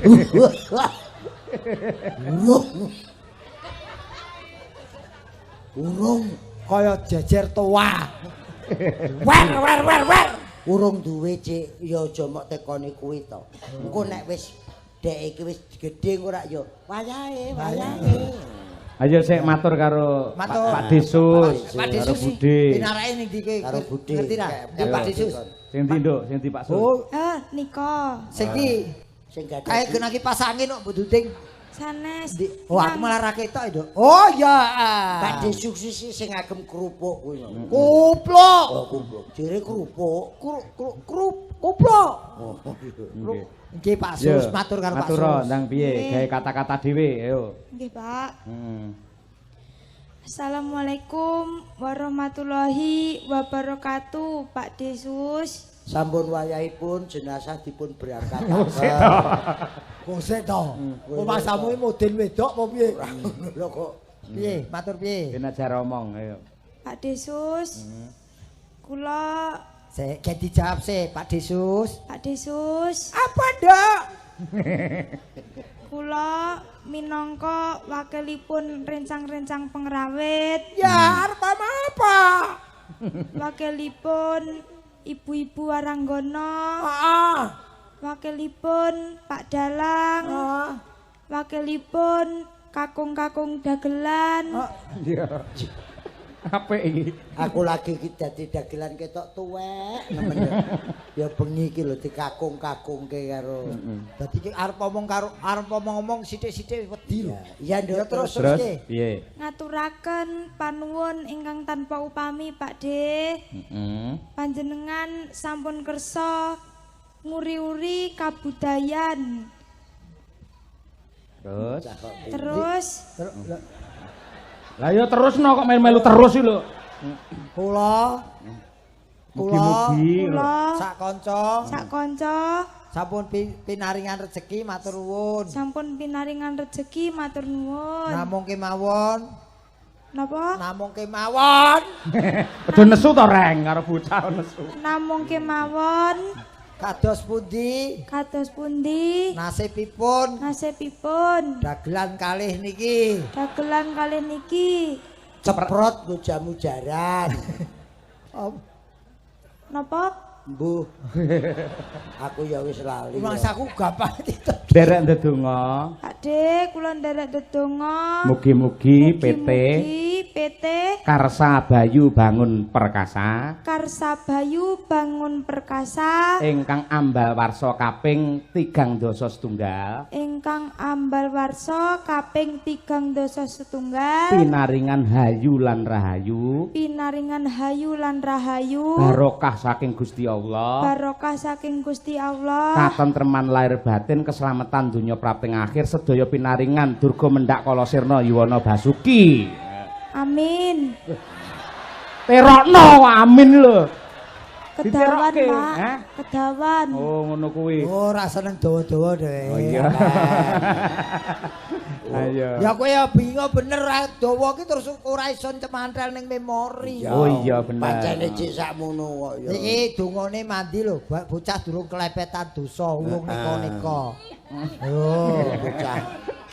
Urung. Urung kaya jejer toa. Wer wer wer wer. Urung duwe, Cik. Ya aja mok tekoni kuwi to. Engko nek wis dek iki wis gedhe engko rak ya wayahe, wayahe. Ayo sik matur karo Pak Desus, karo Bude. Pinarake ning ndi kowe? Karo Bude. Ngerti ra? Pak Desus. Sing ndi, Nduk? Sing ndi Pak Sus? Oh, nika. Sing ndi? Sing gadah. Kae genaki pas angin kok Mbok Duting. Sanes. Oh, aku malah ra ketok, Nduk. Oh ya. Pak Desus sing ngagem kerupuk kuwi. Kupluk. Oh, kupluk. Jere kerupuk. Kupluk. Oh, nggih. Nggih Pak Sus, matur karo Pak Sus. Matur ndang piye? Gawe kata-kata dhewe, ayo. Nggih, Pak. Assalamualaikum warahmatullahi wabarakatuh, Pak Desus. Sampun wayahipun jenazah dipun berangkataken. Kosek to. Rumasamu iki model wedok apa piye? Lho kok piye? Matur piye? Ben ajar omong, ayo. Pak Desus. Kula sik dijawab sik Pak Desus. Pak Desus. Apa, Nduk? Kula minangka wakilipun rencang-rencang pengrawit. Ya, arep apa? Wakilipun ibu-ibu Waranggono. Heeh. Wakilipun Pak Dalang. Wakilipun kakung-kakung dagelan. Iya. Apik iki. Aku lagi iki dadi dagelan ketok tuwek nemen. Ya bengi iki lho dikakung-kakungke karo. Dadi iki arep omong karo arep omong-omong sithik-sithik wedi lho. Iya, Nduk. Ya terus Terus piye? Ngaturaken panuwun ingkang tanpa upami Pak De. Panjenengan sampun kersa nguri-uri kabudayan. Terus terus lah ya terusno kok melu-melu terus iki lho. Kula mugi-mugi sak kanca sampun pinaringan rejeki matur nuwun. Sampun pinaringan rejeki matur nuwun. Namung kemawon. Napa? Namung kemawon. Aja nesu to Reng karo bocah nesu. Namung kemawon. Kados pundi? Kados pundi? Nasibipun. Nasibipun. Dagelan kalih niki. Dagelan kalih niki. Ceprot nggo jamu jaran. Napa? Mbuh. Aku ya wis lali. Mangsaku gampang itu. Derek ndedonga. Pak De, kula nderek ndedonga. Mugi-mugi PT Karsa Bayu Bangun Perkasa. Karsa Bayu Bangun Perkasa. Ingkang ambal warsa kaping 3 dasa setunggal. Ingkang ambal warsa kaping 3 dasa setunggal. Pinaringan hayu lan rahayu. Pinaringan hayu lan rahayu. Barokah saking Gusti Allah. Barokah saking Gusti Allah. Katentreman lahir batin, keselamatan dunya prapting akhir, sedaya pinaringan durga mendhak kala sirna yuwana basuki. Amin. Terokno amin lho. Kedawan, Pak. Kedawan. Oh, ngono kuwi. Oh, ora seneng dawa-dawa dhewe. Oh iya. Ayo. Ya kowe ya bingung bener dawa ki terus ora iso cemantel ning memori. Oh iya bener. Pancene cek sakmono kok ya. Iki dungane mandi lho, bocah durung kelepetan dosa, urung neka-neka. Yo, bocah.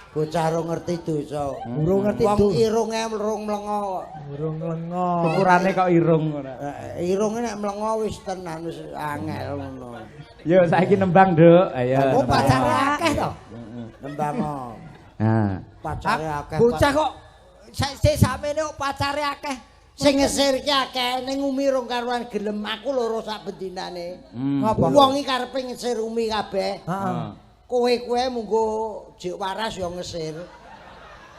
Bocah ora ngerti dosa. Urung ngerti dosa. Wong irunge urung mlengo kok. Urung mlengo. Ukurane kok irung ora. Irunge nek mlengo wis tenan wis angel ngono. Yo saiki nembang, Nduk. Ayo. Oh, pacare akeh to. Nembang. Nah, pacare akeh. Bocah kok sik sakmene kok pacare akeh. Sing ngesir ki akeh ning Umi rong karuan gelem aku loro sak bendinane. Ngapa? Wong iki karepe ngesir Umi kabeh. Heeh. Kowe-kowe munggo jek waras ya ngesir.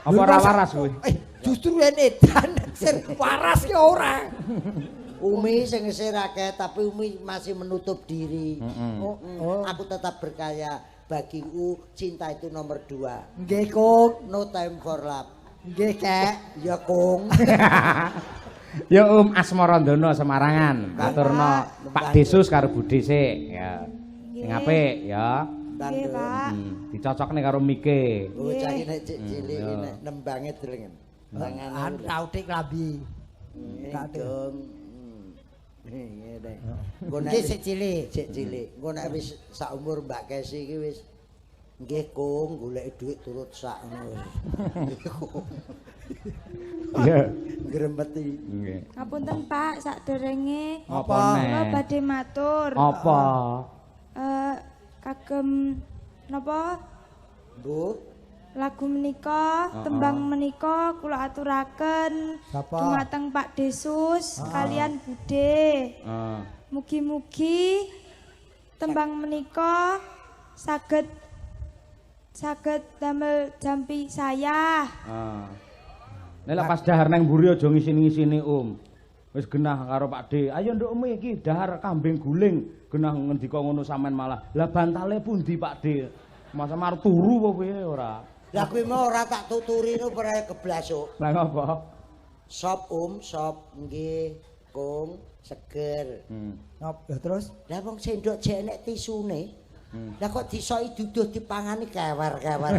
Apa ora waras kowe? Justru edan ngesir waras ki ora. Umi sing ngesir akeh tapi Umi masih menutup diri. Aku tetap berkaya. Bagiku cinta itu nomor 2. Nggih, Kung. No time for love. Nggih, Kek. Ya, Kung. Ya Om Asmarandana Semarangan. Aturna Pak Desus karo Budhe sik ya. Sing apik ya. Nggih, Pak. Dicocokne karo mike. Bocah iki nek cilik nek nembange delengen. Tangane rautik klambi. Dong. Ngene. Engko nek sik cilik, sik cilik. Engko nek wis sak umur Mbak Kesi iki wis nggih Kung golek dhuwit turut sak ngono. Iya, ngremeti. Nggih. Ngapunten Pak, sakderenge apa kula badhe matur. Apa? Kagem napa? Bu, lagu menika, tembang menika kula aturaken dumateng Pak Desus kalian Budhe. Mugi-mugi tembang menika saged damel jampi saya. Nek lek pas dahar nang mburi aja ngisini-ngisini, Om. Wis genah karo Pak D. Ayo nduk Umi iki dahar kambing guling. Genah ngendika ngono sampean malah. Lah bantale pundi Pak D? Masa mar turu apa piye ora? Lah kuwi mau ora tak tuturi no ora keblasuk. Lah ngopo? Sop Om, sop nggih, Kung, seger. Lah terus? Lah wong sendok jek enek tisune. Lah kok disoki duduh dipangani kewer-kewer.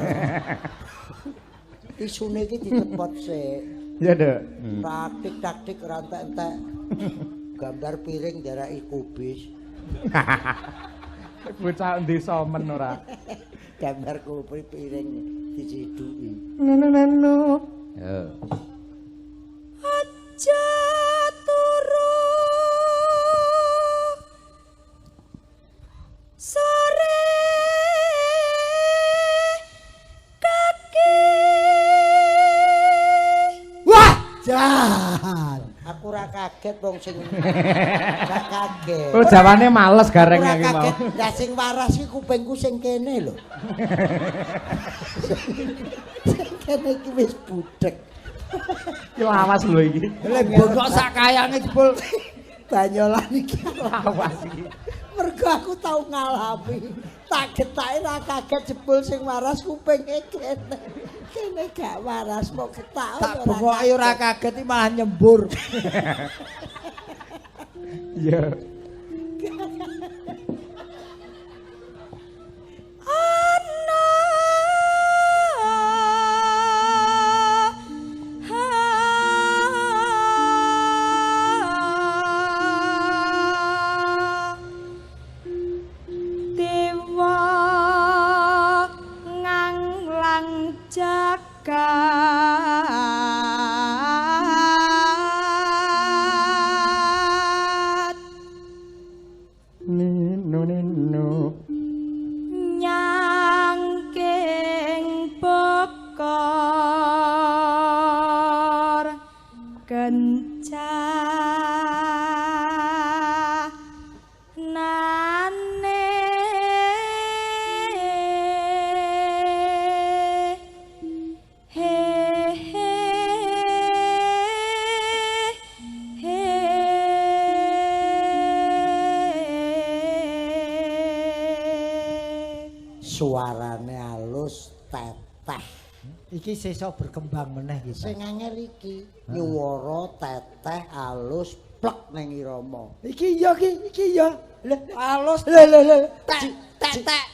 Tisune iki ditepot sik. Ya, Nduk. Taktik-taktik ora entek-entek. Gambar piring ndaraki kubis. Bocah desa men ora. Gambar kubis piring diciduki. Nenu. Yo. Aja turu sore kaki. Wah, jan. Aku ora kaget wong sing gak kaget. Oh, jawane males gareng Ora iki mau. kaget. Lah sing waras iki kupingku sing kene lho. Sing kene iki wis budhek. Iki lawas lho iki. Lek bongkok sak kayange jebul Banyolan iki Lawas iki. Mergo aku tau ngalami. Tak getake ra kaget jebul sing waras kupinge kene. Kene gak waras mok getak tak bengoke ora kaget iki malah nyembur. Iya. Ana dewa nganglang jagat Ninu ninu. Nyangking bokor kencanane he he he. Suarane alus teteh. Iki sesuk berkembang meneh iki. Sing angel iki nyuwara teteh alus plek ning irama. Iki iya iki, iki iya. Lah Alus lho lho lho. tek tek tek.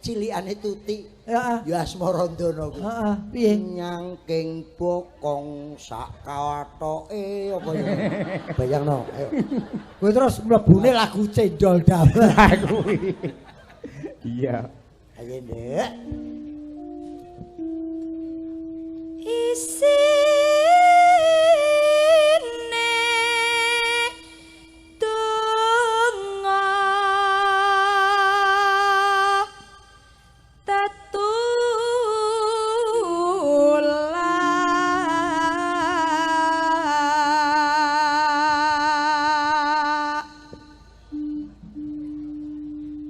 Cilikane Tuti. Heeh. Ya Asmarandana kuwi. Heeh, piye? Nyangking bokong sak kawatoke apa ya? Bayangno, ayo. Kowe terus mlebune lagu Cendol Dawet. Kuwi. Iya. Ayo, Nduk. Isine donga tetulak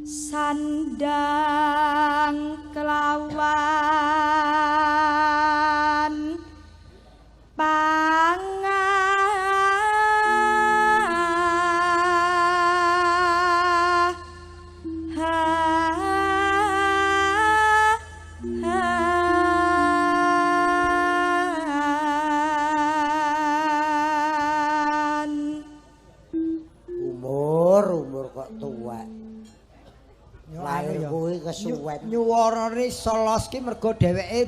sandang kelawan pangah Umur kok tuwek. Lahir kuwi kesuwen. Nyuwarane selos ki mergo dheweke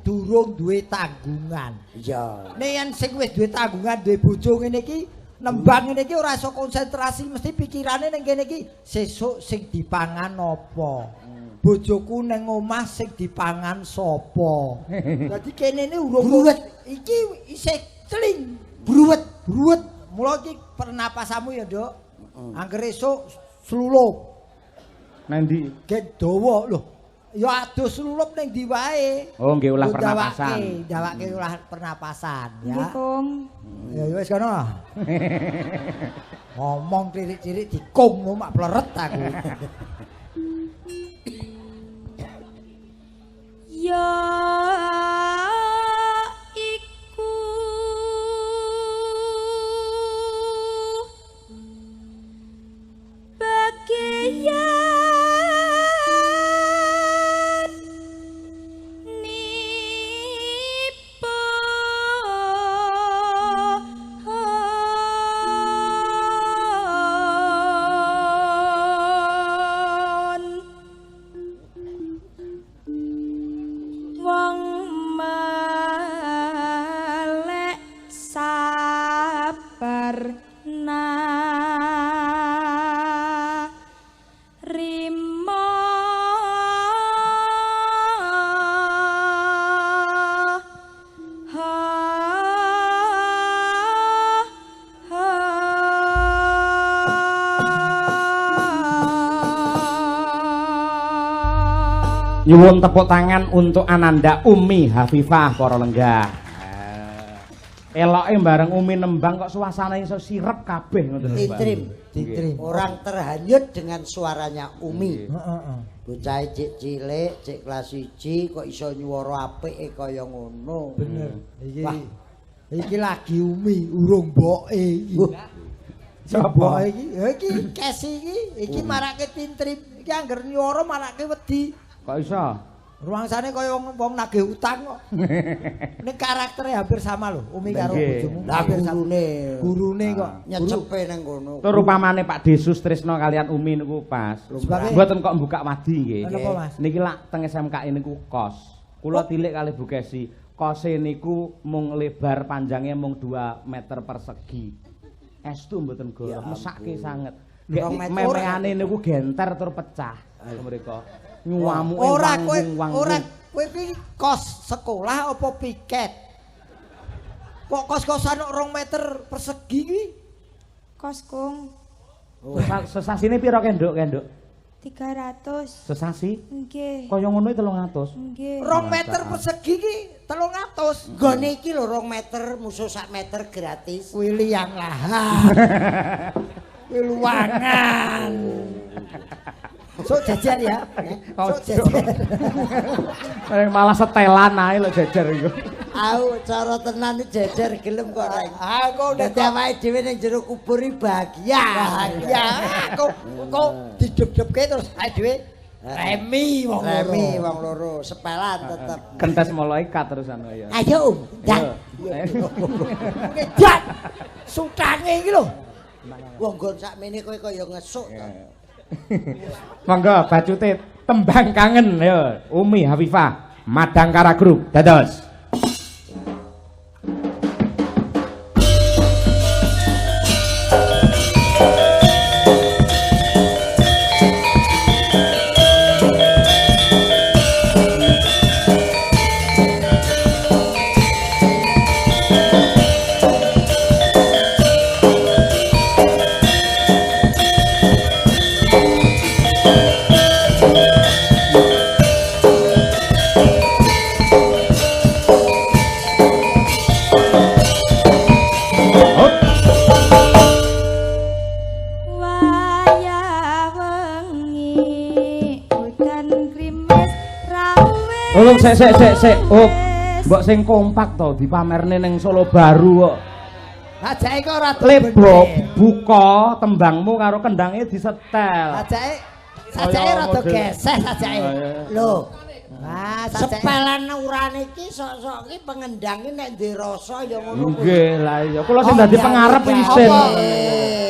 durung duwe tanggungan. Iya. Nek yen sing wis duwe tanggungan, duwe bojo ngene iki, nembang ngene iki ora iso konsentrasi, mesti pikirane ning kene iki sesuk sing dipangan apa. Bojoku ning omah sing dipangan sapa. Dadi kene ne urung Bruwet. Iki isih celing, Bruwet. bruwet. Mula iki pernapasanmu ya, Nduk. Angger esuk slulup. Nandi? Gen dawa lho. Ya adus slulup ning ndi wae. Oh, nggih olah pernapasan. Dawake olah pernapasan ya. Nggih, Kung. Ya wis kono. Ngomong cilik-cilik dikung mak pleret aku. Ya iku bagian nipun wong Warna rima ha ha. Nyuwun tepuk tangan untuk Ananda Umi Hafifah para lenggah. Eloke bareng Umi nembang kok suasana iso sirep kabeh ngoten lho, Pak. Titrim. Titrim. Orang terhanyut dengan suaranya Umi. Heeh. Bocah cek cilik, cek kelas 1 kok iso nyuwara apike kaya ngono. Bener. Iki Wah. iki lagi Umi urung mboke iki. Sapa? Mboke iki? Ya iki Kesi iki, iki marake Tintrim. Iki angger nyuwara marake wedi. Kok iso? Ruangsane kaya wong nagih utang kok. Ning karaktere hampir sama lho, Umi karo bojomu. Lah Hampir sama. gurune. Gurune kok. Nyecepe nang kono. Tur upamane Pak Desus Trisno kalian Umi niku pas. Sebagai- Mboten kok mbuka wadi nggih. Kenapa, Mas? Niki lak teng SMKI niku kos. Kula tilik kalih Bu Kesi. Kose niku mung lebar panjangnya mung 2 meter persegi. Estu mboten Ya goroh, mesake ampun. sanget. Rong meter. Memeane niku genter tur pecah mriko. Nyuamuke Ora kowe wanggung-wanggung. ora kowe iki kos sekolah apa piket? Kok kos-kosan kok 2 meter persegi kuwi? Kos kung Sesasine pira kenduk kenduk? 300. Sesasi? Nggih. Kaya ngono 300. Nggih. 2 meter persegi ki 300. Nggone iki lho 2 meter musuh sak meter gratis. Kuwi liang lahan. Kuwi luangan. Sok jajan ya. Sok Ojo. jajan. Malah setelan ae lho jejer iku. Aku cara tenan iki jejer gelem kok Reng. Aku nek Dadi awake dhewe ning jero kubur iki bahagia. bahagia. Kok kok didep-depke terus awake dhewe remi wong loro. Remi wong loro, sepelan tetep. Kentes malaikat terusan ya. Ayo Om, dan Ngejan. Sutange iki lho. wong nggon sakmene kowe kaya ngesuk to. Monggo bacute tembang kangen ya Umi Hafifah Madangkara Group dados. Hop. Wayah wengi udan grimes rawe. Tolong sik sik sik sik. Oh, mbok sing kompak to dipamerne ning Solo Baru kok. Ajake kok ora Lebo buka tembangmu karo kendange disetel. Sajake sajake rada geseh sajake. Lho, Wah, sajake. sepelan urane iki sok-sok iki pengendang iki nek duwe rasa ya ngono kuwi. Nggih, lah iya. Kula sing dadi pengarep isin. Apa?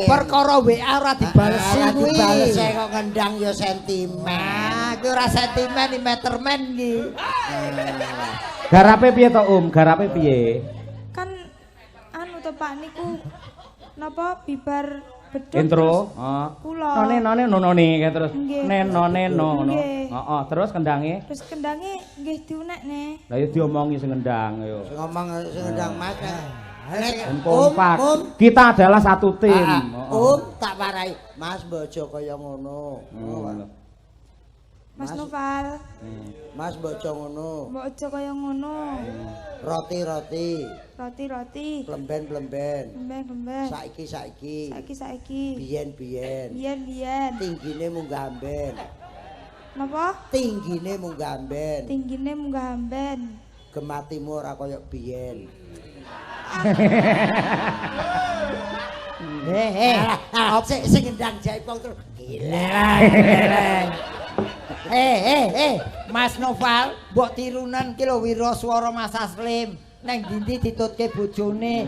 Perkara WA ora dibalesi Ora kuwi. dibales kok ngendang ya sentimen. Ah, kuwi ora sentimen iki metermen iki. Garape piye to, Um? Garape piye? Kan anu to Pak niku napa bibar beduk Intro, terus heeh. kula. None none nonone kayak terus. Nggih. Neno neno ngono. Nggih. Heeh, terus kendange. Terus kendange nggih diunekne. Lah ya diomongi sing ngendang yo. Sing ngomong sing ngendang Mas. Nek Ben kompak. Om, Kita adalah satu tim. ah, Heeh. Om tak warai. Mas mbok aja kaya ngono. Ngono. Mas Noval, Mas mbok aja ngono. mbok aja kaya ngono. Roti-roti, Roti-roti, plemben-plemben. gembeng-gembeng. Saiki-saiki, Saiki-saiki. biyen-biyen. Biyen-biyen. Tinggine munggah amben. Napa? Tinggine munggah amben. Tinggine munggah amben. Gematimu ora kaya biyen. Eh, eh. Alah, sik sing ngendang jaipong terus. Gila. Eh, eh, eh, Mas Noval, mbok tirunan ki lho wira swara Mas Aslim. Neng dindi ditutke bojone.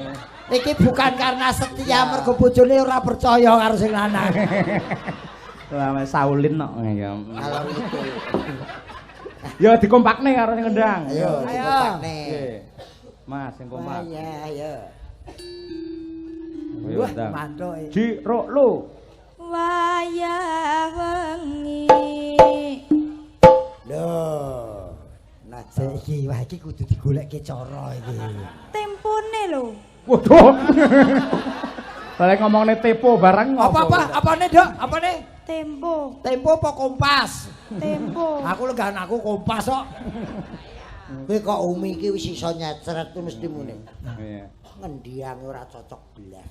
Iki bukan karena setia mergo bojone ora percaya karo sing lanang. Lah Saulin kok ya. Kalau itu. Ya dikompakne karo sing ngendang. Ayo Ayo. dikompakne. Nggih. Mas sing kompak. Wah, iya, ayo. Ayo. Ayo, Wah, ndang. mantuk. Ji ro lu. Wayah wengi. Lho. Nah, Saiki wah iki kudu digolekke cara iki. Tempone lho. Waduh. Balik ngomongne tepo bareng Apa-apa? Apane, Dok? Apane? Tempo, Tempo apa Kompas? tempo. Aku legan aku Kompas kok. Kowe kok Umi iki wis iso nyecret kuwi mesti muni. Iya. Ngendiang ora cocok blas.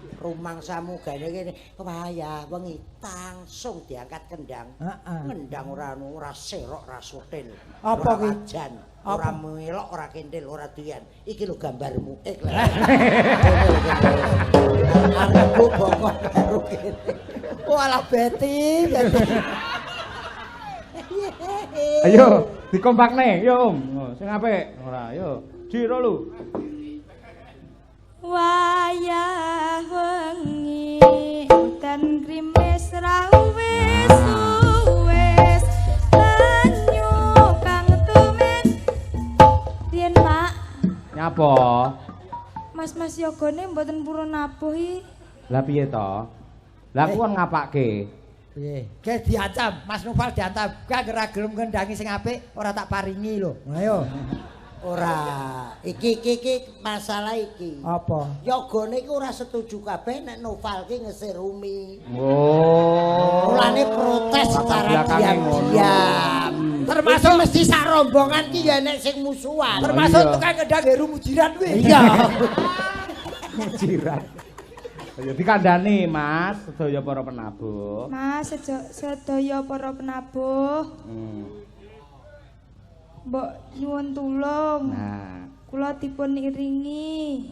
Rumangsamu gane kene wayah wengi langsung diangkat kendang. Heeh. Ngendang ora anu, ora serok, ora sotil. Apa ora kuwi? wajan, Apa? ora melok, ora kendel, ora doyan. Iki lho gambarmu. Eh, Arepku bokong karo kene. Oh alah Beti, Beti. Ayo dikompakne, yo Om. Oh, sing apik. Ora, yo. Ji ro lu. Wayah wengi udan grimis ra wis wis banyu kang tumen. Riyen Pak, Nyapa? Mas-mas yogane mboten purun nabuh iki. Lah piye to? Lah aku kon ngapake? Piye? Ge diancam, Mas Noval diancam. Gak ora gelem ngendangi sing apik, ora tak paringi lho. Ayo. Ora, iki iki iki masalah iki. Apa? Yogane iki ora setuju kabeh nek Noval ki ngesir Umi. Oh. Mulane protes Latar secara belakangnya ngono. diam-diam. Termasuk Iki mesti sak rombongan ki ya nek sing musuhan. Termasuk iya. tukang ngendang Heru Mujiran kuwi. Iya. Jiran. Ayo dikandani, Mas, sedaya para penabuh. Mas sedaya para penabuh, mbok nyuwun tulung. Nah, Kula dipun iringi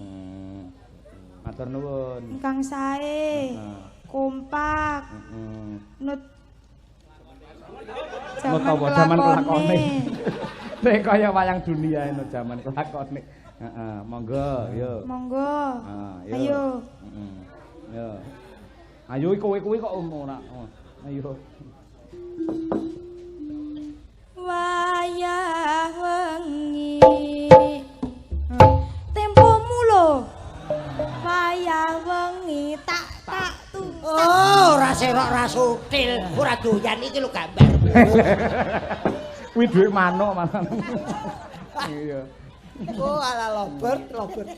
Matur nuwun. ingkang sae, kompak, nut Nut apa jaman kelakone. Nek kaya wayang dunia nut jaman kelakone. Heeh, monggo, yo. Monggo. Ah, yo. Ayo. Heeh. Yo. Ayo kowe kuwi kok ora. Ayo. Wayah wengi. Tempomu lho. Wayah wengi tak tak tung. Oh, ora serok ora sutil, ora doyan iki lho gambar. Kuwi dhuwit manuk malah. Iya. Oh ala Robert, Robert.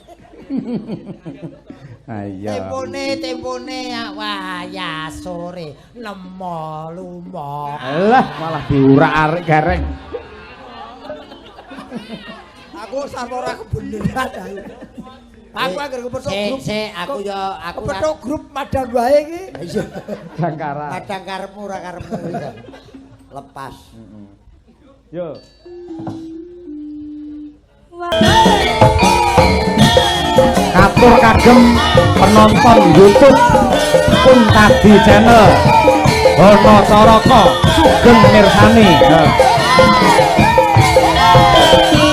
Ayo. Tempone, tempone wayah sore nemo lumo. Alah, malah diurak-arik gareng. Aku sampe ora kebeneran aku. Aku anggere kepethuk grup. Sik, aku ya aku kepethuk grup madang wae iki. Iya. Jangkara. Kadang karepmu ora karepmu iki. Lepas. Yo. Katur kagem penonton YouTube Kuntadi Channel Hono Caraka sugeng mirsani. Thank you.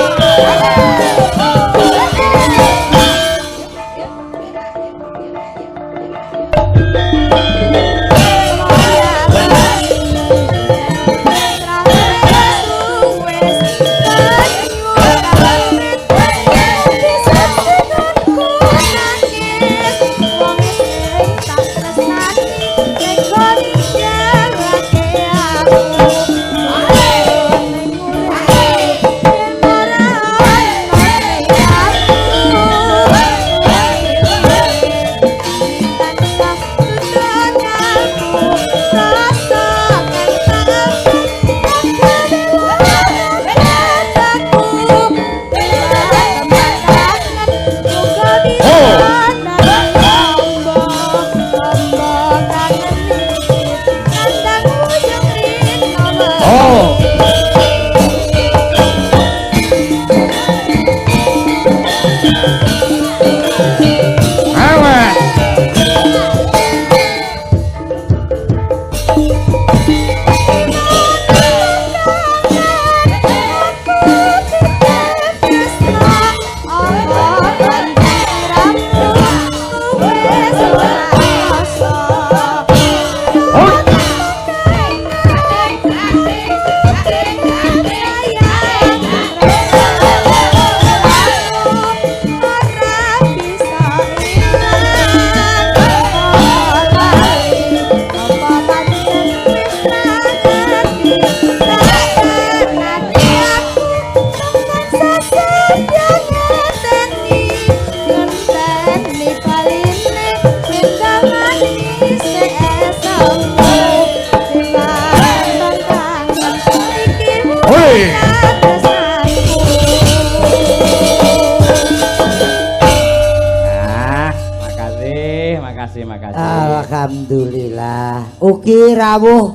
Makasih, makasih. Alhamdulillah. Ugi rawuh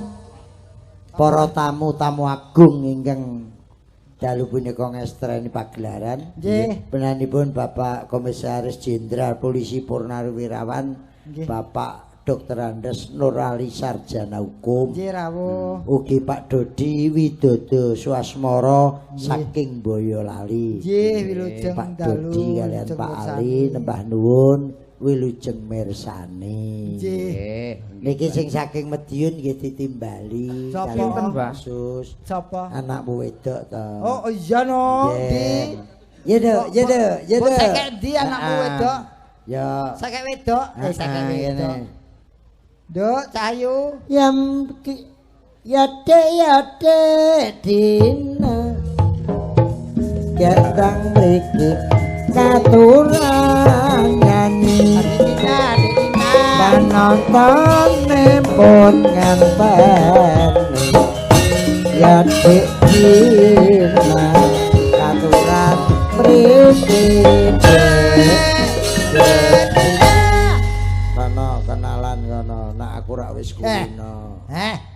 para tamu-tamu agung ingkang dalu punika ngestreni pagelaran. Nggih. Penanipun Bapak Komisaris Jenderal Polisi Purnawirawan, Bapak Dr. Andes Nurali Sarjana Hukum. Nggih rawuh. Ugi Pak Dodi Widodo Swasmara saking Boyolali. Nggih, wilujeng Pak dalu. Dodi kalian Pak Ali nembah nuwun wilujeng mirsani. Nggih. Niki sing saking Madiun nggih ditimbali. Sapa? Sinten, Pak? Sus. Sapa? Anakmu wedok to. Oh iya no, Ndi. Ya do, ya do, ya do. Saking endi anakmu wedok? Ya. Saking wedok, saking wedok. Nduk, Cahyu. Ya dek dina. Ketang mriki katuran nyanyi. Panontone pun ngenteni. Ya dek dina katuran mriki. Kono kenalan kono, nak aku rak wis kulino.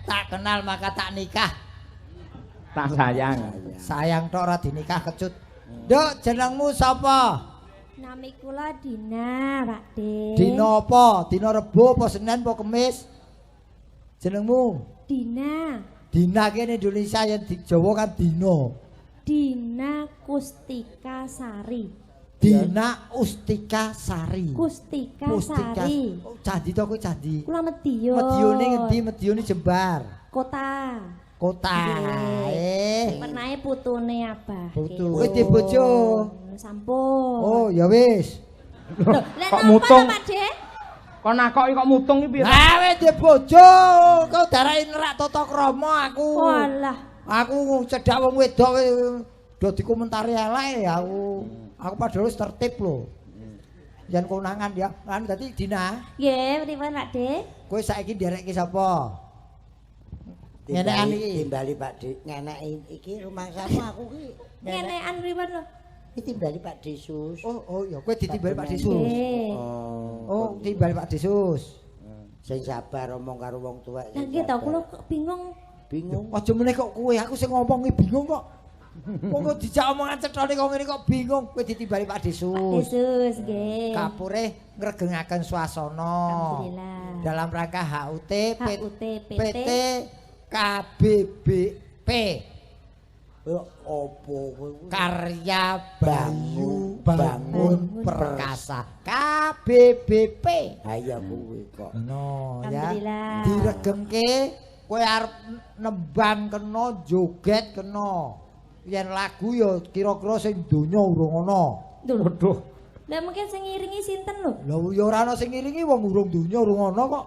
Tak kenal maka tak nikah. Tak sayang. Sayang tok ora dinikah kecut. Nduk, jenengmu sapa? Nami kula Dina, Pak De. Dina apa? Dina Rebo apa Senin apa Kemis? Jenengmu? Dina. Dina ki ning Indonesia yen di Jawa kan dina. Dina Kustika Sari. Dina Ustika Sari. Kustika Sari. Oh, candi to kowe candi. Kula Medion. Medione ngendi? Medione Jembar. Kota. Kota. Penae putune Abah. Putu. Wis di bojo. Sampun. Oh, ya wis. Kok mutung? Pak De? Kok nakoki kok mutung iki piye? Lah wis di bojo, kok darake nerak tata krama aku. Walah. Aku cedhak wong wedok do dikomentari elek aku. Aku padahal wis tertib lho. Yen konangan ya. Anu dadi Dina. Nggih, pripun Pak De? Kowe saiki nderekke sapa? Ngenekan iki timbali Pak De. Ngeneki iki rumangsamu aku ki. Ngenekan pripun lho? Iki timbali Pak Desus. Oh, oh ya kowe ditimbali Pak Desus. Oh, timbali Pak Desus. Sing sabar omong karo wong tuwek. Lah nggih to, kula kok bingung. Bingung. Aja meneh kok kowe, aku sing ngomong iki bingung kok. Wong kok dijak omongan cethone kok ngene kok bingung. Kowe ditimbali Pak Desus. Pak Desus nggih. Kapure ngregengaken swasana. Alhamdulillah. Dalam rangka HUT PT KBBP. Opo kowe? Karya Bayu Bangun Perkasa. KBBP. Ha iya kuwi kok. No ya. Alhamdulillah. Diregengke kowe arep nembang kena, joget kena. Yen lagu ya kira-kira sing donya urung ana. Waduh. Lah mungkin sing ngiringi sinten lho? Lah ya ora ana sing ngiringi wong urung donya urung ana kok.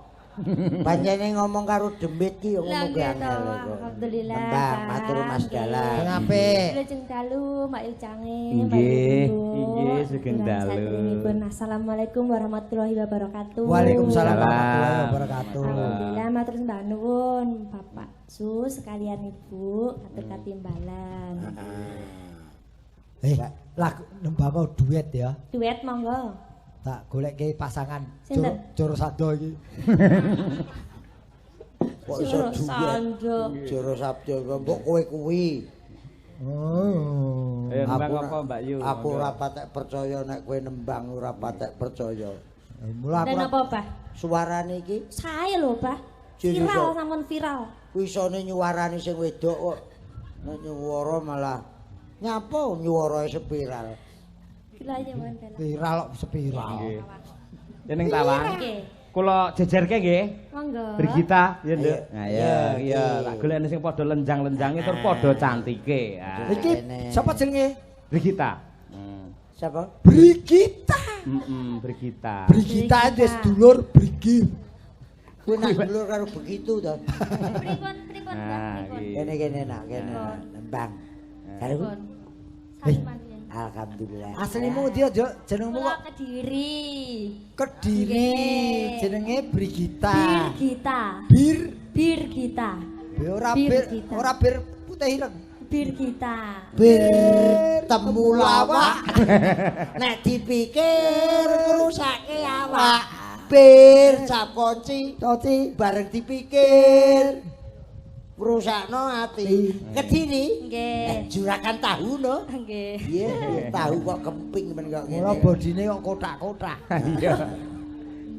Pancene ngomong karo demit ki ya ngono ki angel kok. Alhamdulillah. Nembang matur Mas Dalang. Sing apik. Wilujeng dalu Mbak Yucange, Nggih, nggih sugeng dalu. Assalamualaikum warahmatullahi wabarakatuh. Waalaikumsalam warahmatullahi wabarakatuh. Alhamdulillah matur sembah nuwun Bapak Sus sekalian Ibu atur katimbalan. Lagu nembang duet ya. Duet monggo. Tak golekke pasangan Joro Sando iki. Kok iso duet? Joro Sabdo mbok kowe kuwi. Oh. Ayo nembang apa Mbak Yu? Aku ora patek percaya nek kowe nembang ora patek percaya. Mula aku napa, Pak? Suarane iki sae lho, Pak. Viral sampun viral. Kuwi isone nyuwarani sing wedok kok. Nek nyuwara malah nyapa nyuwarae sepiral. Viral kok sepiral. Nggih. Yen ning tawang. Kula jejerke nggih. Monggo. Brigita, ya Nduk. Nah, iya, iya, tak golekne sing padha lenjang-lenjange tur padha cantike. Iki sapa jenenge? Brigita. Sapa? Brigita. Heeh, Brigita. Brigita wis dulur Brigi. Kuwi nak dulur karo begitu to. Pripun, pripun, pripun. Kene-kene nak, kene nembang. Karo Alhamdulillah. Aslimu ndi, Jok? Jenengmu kok Kediri. Kediri. Jenenge Brigita. Birgita. Birgita. Ora bir, ora bir putih ireng. Birgita. Bir temulawak. Nek dipikir ngrusake awak. Bir cap kunci, Coci. Bareng dipikir. Ngrusakno ati. Kediri. Nggih. Juragan tahu no. Nggih. Iya, tahu kok kemping men kok ngene. Mula bodine kok kotak-kotak. Iya.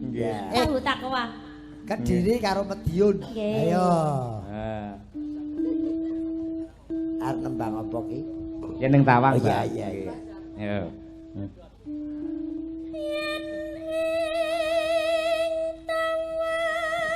Nggih. Tahu takwa. Kediri karo Mediun. Nggih. Ayo. Heeh. Arep nembang apa ki? Yen ning Tawang, Oh, iya, Mbak. iya, iya. Yo. Yen ing tawang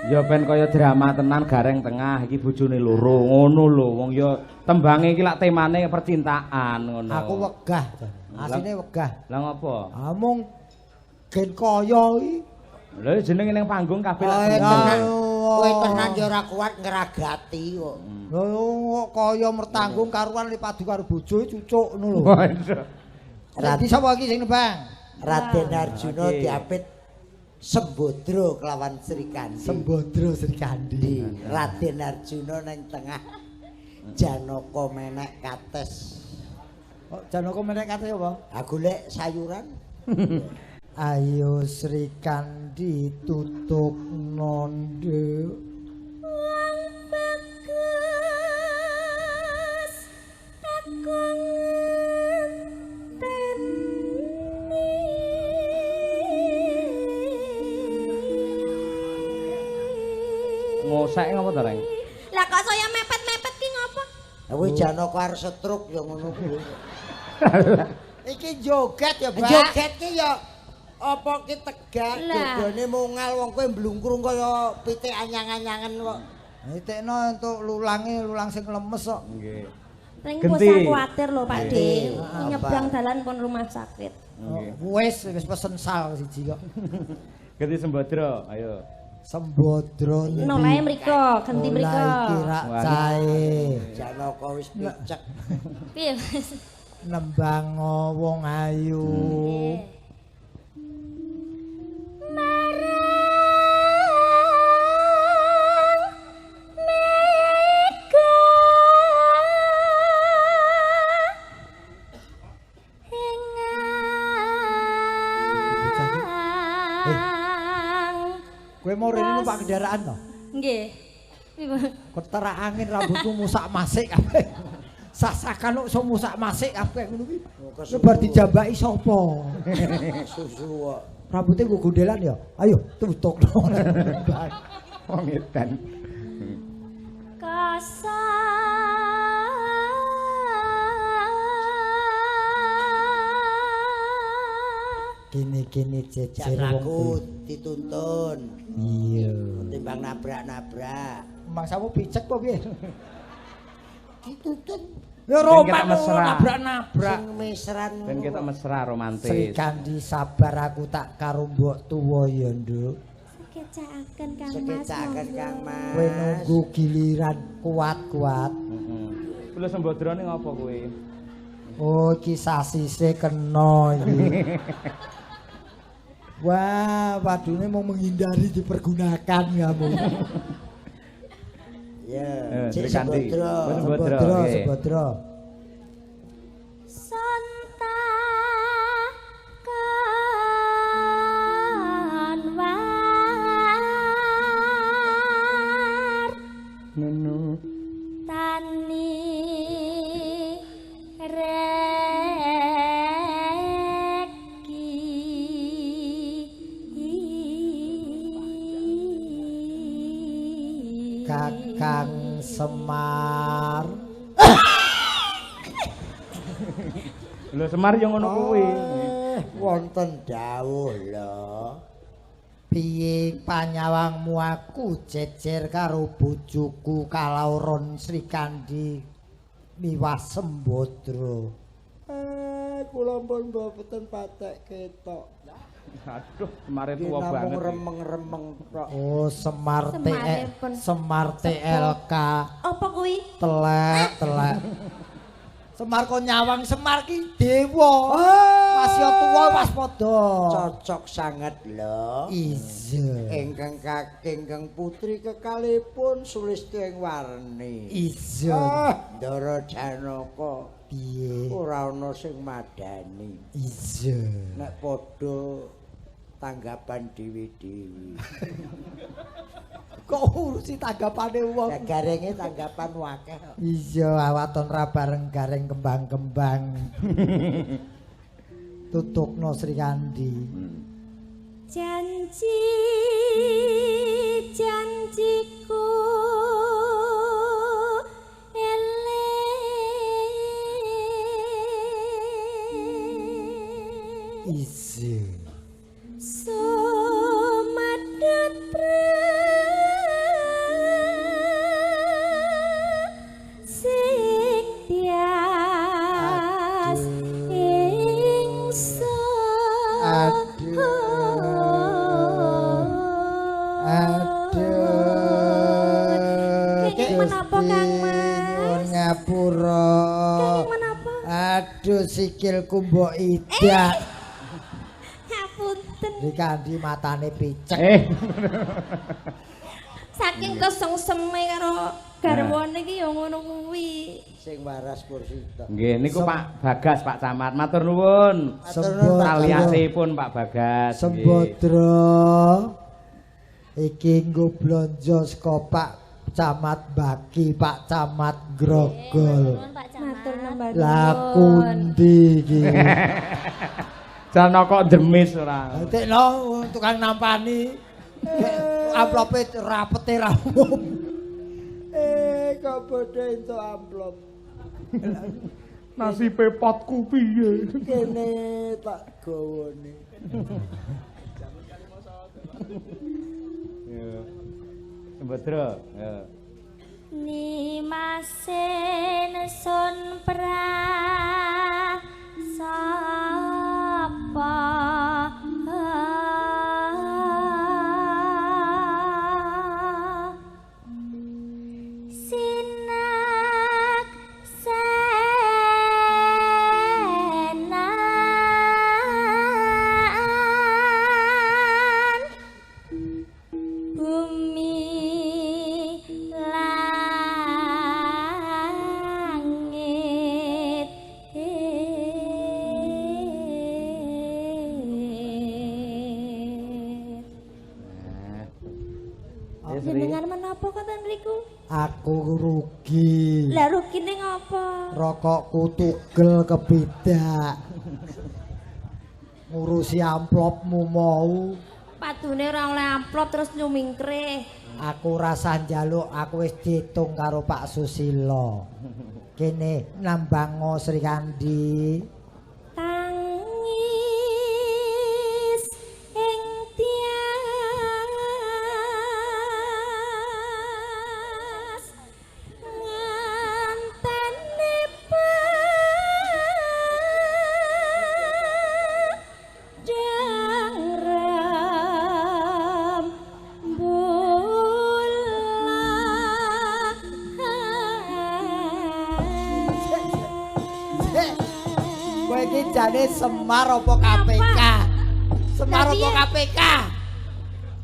Ya ben kaya drama tenan Gareng tengah iki bojone loro ngono lho wong ya tembange iki lak temane percintaan ngono. Aku wegah jane. Asline wegah. Lah ngopo? Amung gen kaya iki. Lha jenenge ning panggung kabeh lak Kowe seneng. tenan. Kowe tenan ya ora kuat ngragati kok. Lho kok kaya mertanggung karuan padu karo bojo cucuk ngono lho. Waduh. Dadi sapa iki sing nembang? Raden Arjuna Oke. diapit Sembodra kelawan Srikandi. Sembodra Srikandi. Raden Arjuna ning tengah Janaka menek kates. Kok Janaka menek kates apa? Ha golek sayuran. Ayo Srikandi tutuk nduk. Wong bagus aku ngenteni. Ngosek ngopo to, Reng? Lah kok saya mepet-mepet ki ngopo? Kowe Janaka arep stroke ya ngono kuwi. Iki joget ya, Mbak. Joget ki ya apa ki tegak Lah. dodone mungal wong kowe mblungkrung kaya pitik anyang-anyangen kok. Nitikno entuk lulange, lulang sing lemes kok. Nggih. Ring Genti. usah kuwatir lho Pak De. Nggih. Nyebrang dalan pun rumah sakit. Nggih. Wis wis pesen sal siji kok. Genti Sembodra, ayo. Sembodra ndi? Nolae mriko, genti mriko. Olah iki rak Wah. cae. Janaka wis picek. Piye, Mas? Nembang wong ayu. Nggih. Marang mega hengang. Kowe mau rene numpak kendaraan to? Nggih. Piye? Keterak angin rambutmu musak masik kabeh. Sasakan kok iso musak masik kabeh ngono kuwi. Kowe bar dijambaki sapa? Susu kok. Rambutnya nggo gondelan ya. Ayo tutukno. Wong edan. Kasa Kene-kene jejer Jak wong laku kuwi. dituntun Iya. timbang nabrak-nabrak. Mangsamu picek apa piye? Dituntun Ya Ben roman ketok mesra. nabrak-nabrak. sing mesran. Ben ketok mesra romantis. Srikandi sabar aku tak karo mbok tuwa ya, Nduk. Sekecakaken Kang Mas. Sekecakaken monggo. Kang Mas. Kowe nunggu giliran kuat-kuat. Heeh. Lho Sembodra ning apa kowe? Oh, iki sasise kena iki. Wah, padune mau menghindari dipergunakan kamu. Ya, Eh, Cik Srikandi. Sembodra. Sembodra, Sembodra, nggih. Sembodra. Sontakan war Nunu. tani reki Kakang Semar. Lho Semar yo ngono kuwi. Eh, wonten dawuh lho. Piye panyawangmu aku jejer karo bojoku Kalauron Srikandi miwah Sembodra. Eh, kula pun mboten patek ketok. Aduh, Semare Nggih tuwa namung banget. remeng-remeng tok. Oh, Semar Semare TE pun Semar TLK apa kuwi? telek telek. Semar kok nyawang Semar ki dewa. Masih tuwa waspada. Cocok sanget lho. Iya. Ingkang kakek ingkang putri kekalipun Sulistya Warni. Iya. Ndara Janaka piye? Ora ana sing madani. Iya. Nek padha tanggapan dhewe-dhewe. Kok urusi tanggapane wong? Lah garenge tanggapan akeh kok. Iya, awaton ra bareng gareng kembang-kembang. Tutukno Srikandhi. Janji janjiku eling. Iya. Sumadut sing tias ingsun. Aduh. Aduh. Kenging menapa Kang Mas? Nyuwun ngapura. Kenging menapa? Aduh sikilku mbok idak. Ngapunten. Srikandhi matane picek. Saking kesengseme karo garwane iki ya ngono kuwi. Sing waras kursi tok. Nggih niku Pak Bagas Pak Camat matur nuwun. Aliasipun Pak Bagas. Sembodra. Iki nggo blonjo saka Pak Camat Baki, Pak Camat Grogol. Matur nembah nuwun. Lah kundi iki? Jana kok dremis ora. Tekno tukang nampani. Amplope rapete ra umum. Kok bodho entuk amplop. Nasibe potku piye? Kene tak gawane. Ya. Sembodra, ya. Nimasen sun pra sapa sinak senan bumi langit. Jenengan menapa koten mriku? Aku rugi. Lah rugine ngopo? Rokokku tugel kebidak. Ngurusi amplopmu mau. Padune ora oleh amplop terus nyumingkrih. Aku rasa njaluk, aku wis diitung karo Pak Susilo. Kene nambango Srikandhi. Tangis ing tias ngantene padang rembulan. Kowe iki jane Semar apa KPK? Semar apa KPK?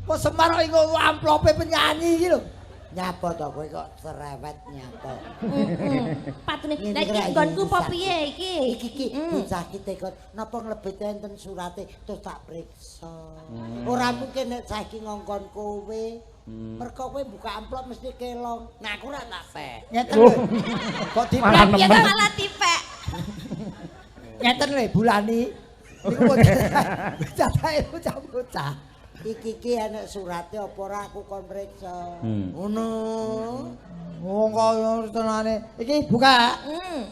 Kok Semar kok nggo amplope penyanyi iki lho. Nyapa to kowe kok cerewet nyapa. Patune lha iki nggonku apa piye iki? Iki iki bocah iki tekon napa nglebet enten surate terus tak priksa. Ora mungkin nek saiki ngongkon kowe. Mergo kowe buka amplop mesti kelong. Nah aku ora tak pek. Ngeten lho. Kok dipek piye to malah dipek. Ngeten lho Bulani. Niku bocah bocah-bocah. Iki iki enek surate apa ora aku kon mriksa. Ngono. Wong kok tenane. Iki buka. Heeh.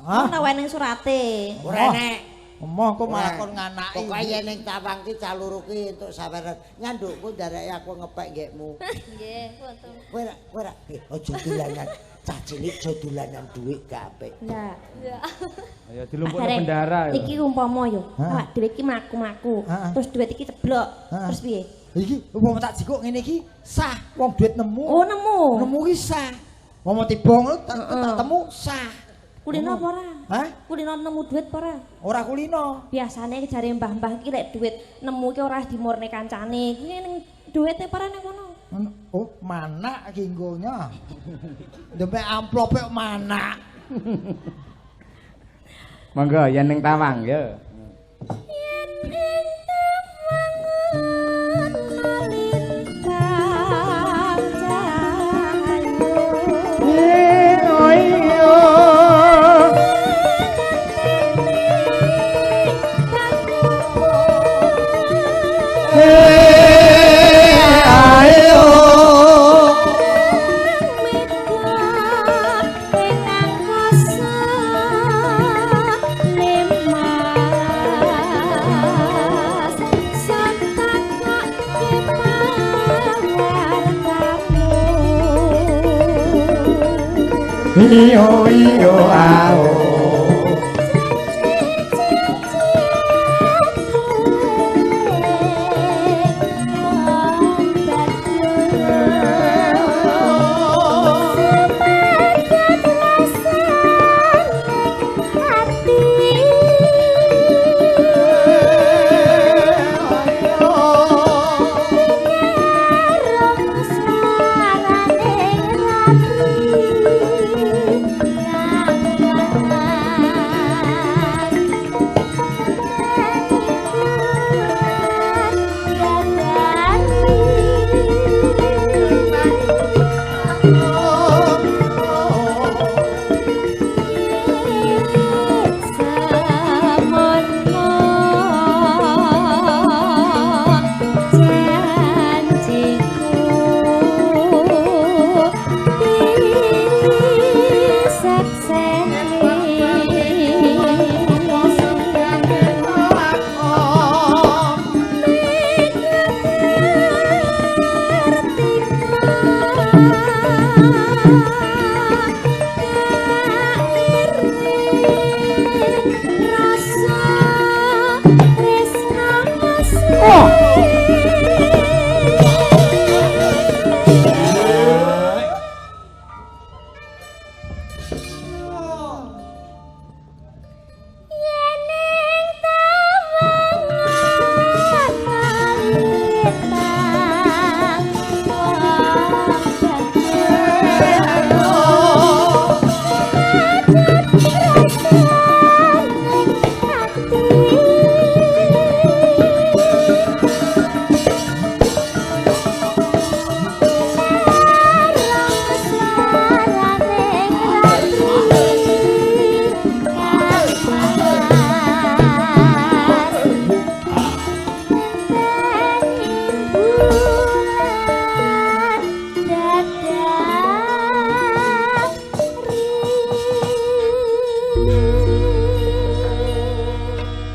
Ono wae ning surate. Ora enek. Emoh kok malah kon nganaki. Pokoke yen ning tawang ki caluru ki entuk saweran. Nyandukku ndareki aku ngepek nggekmu. Nggih, wonten. Kowe ora kowe ora aja dolanan. Cah cilik aja dolanan dhuwit gak apik. Lah. Ayo dilumpukne bendara ya. Iki umpama yo, awak dhewe iki mlaku-mlaku, terus dhuwit iki ceblok. Terus piye? Iki umpama tak jikuk ngene iki sah, wong dhuwit nemu. Oh, nemu. Nemu ki sah. Umpama tiba ngono tak temu sah. Kulino apa ora? Hah? Kulino nemu duit apa ora? Ora kulino. Biasane jare mbah-mbah iki lek duit nemu ki ora dimurne kancane. Kuwi ning duwite apa ora ning kono? Oh, manak ki nggonya. Demek amplope kok manak. Monggo yen ning tawang ya. Yen ing tawang ana lintang cahaya. Iyo iyo ao.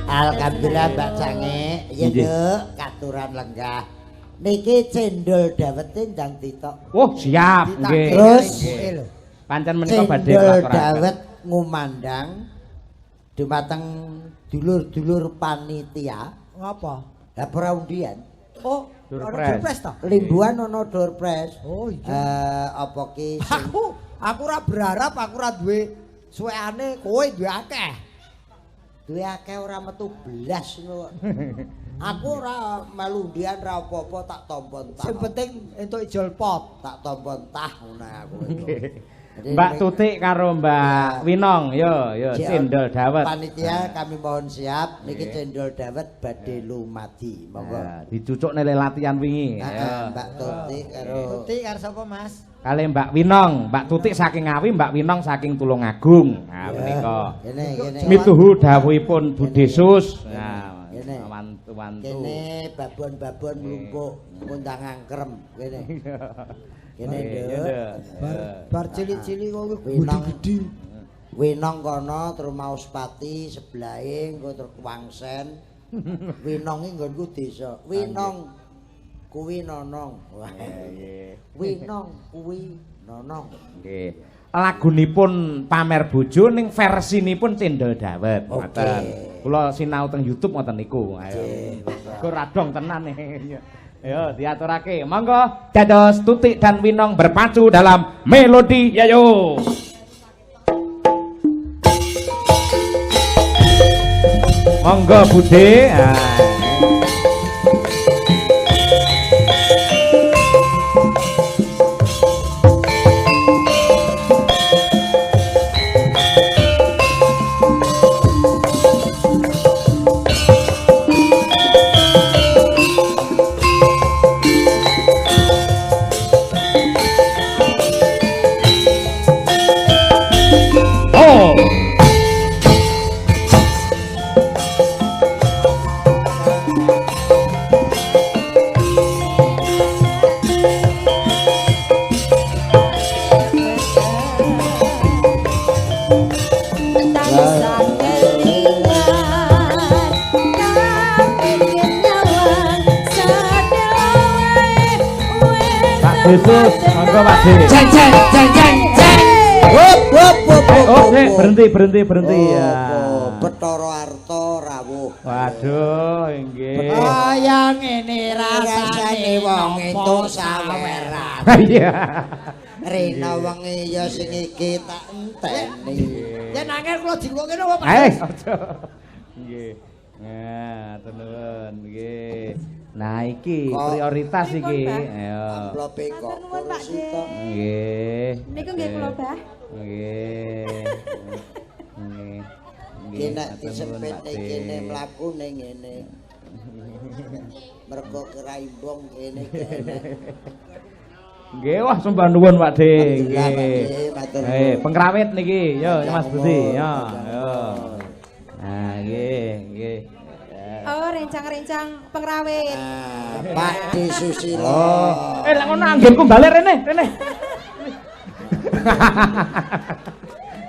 Alhamdulillah Mbak Cange, ya Nduk, katuran lenggah. Niki cendol dawete ndang ditok. Oh, siap nggih. Terus pancen menika badhe cendol dawet ngumandang dumateng dulur-dulur panitia. Ngapa? Lah ora undian. Oh, Door ana door prize ta? Limbuhan ana door prize. Oh iya. Apa ki Aku ora berharap aku ora duwe suwekane, kowe duwe akeh. Duwe akeh ora metu blas ngono kok. Aku ora melu undian ora apa-apa tak tampa entah. Sing penting entuk ijol pot. Tak tampa entah ngono aku. Mbak Tutik karo Mbak Winong, yo yo cendol dawet. Panitia kami mohon siap niki cendol dawet badhe lumadi. Monggo. Dicucuk nele latihan wingi. Mbak Tutik karo Tutik karo sapa Mas? Kali Mbak Winong, Mbak Tutik saking Ngawi, Mbak Winong saking Tulungagung. Nah menika. Kene kene. Mituhu dawuhipun Bude Sus. Nah, wantu-wantu. Kene babon-babon mlumpuk ngundang angkrem kene. Kene nduk. Bar cilik-cilik kok gedhi-gedhi. Winong kono terus Mauspati sebelahe engko terus Wangsen. Winong iki nggonku desa. Winong kuwi nonong. Winong kuwi nonong. Nggih. Lagunipun Pamer Bojo ning versinipun Cendol Dawet. Ngoten. Kula sinau teng YouTube ngoten niku. Ayo. Go radong tenan. Ayo diaturake. Monggo dados Tutik dan Winong berpacu dalam melodi yayo. Monggo Bude. Yesus, monggo Pak D. Jeng jeng jeng jeng jeng. Hop hop hop. Oh, berhenti berhenti ya. Betara Arta rawuh. Waduh, nggih. Kaya ngene rasane wong entuk saweran. Iya. Rena wengi ya sing iki tak enteni. Yen angel kula dilungke napa Pak? Aja. Nggih. Nah, nuwun nggih. Nah iki prioritas iki. Ayo. Amplope kok kursi to. Nggih. Niku nggih kula, Bah. Nggih. Nggih. Iki nek disempitne kene mlakune ngene. Mergo keraimbong kene kene. Nggih, wah sembah nuwun Pak De. Nggih. Pengrawit niki. Yo Mas Budi, yo. Yo. Nah, nggih, nggih. Oh, rencang-rencang pengrawit. Pak D Susilo. Oh. Lek ngono anggenku balik rene, rene.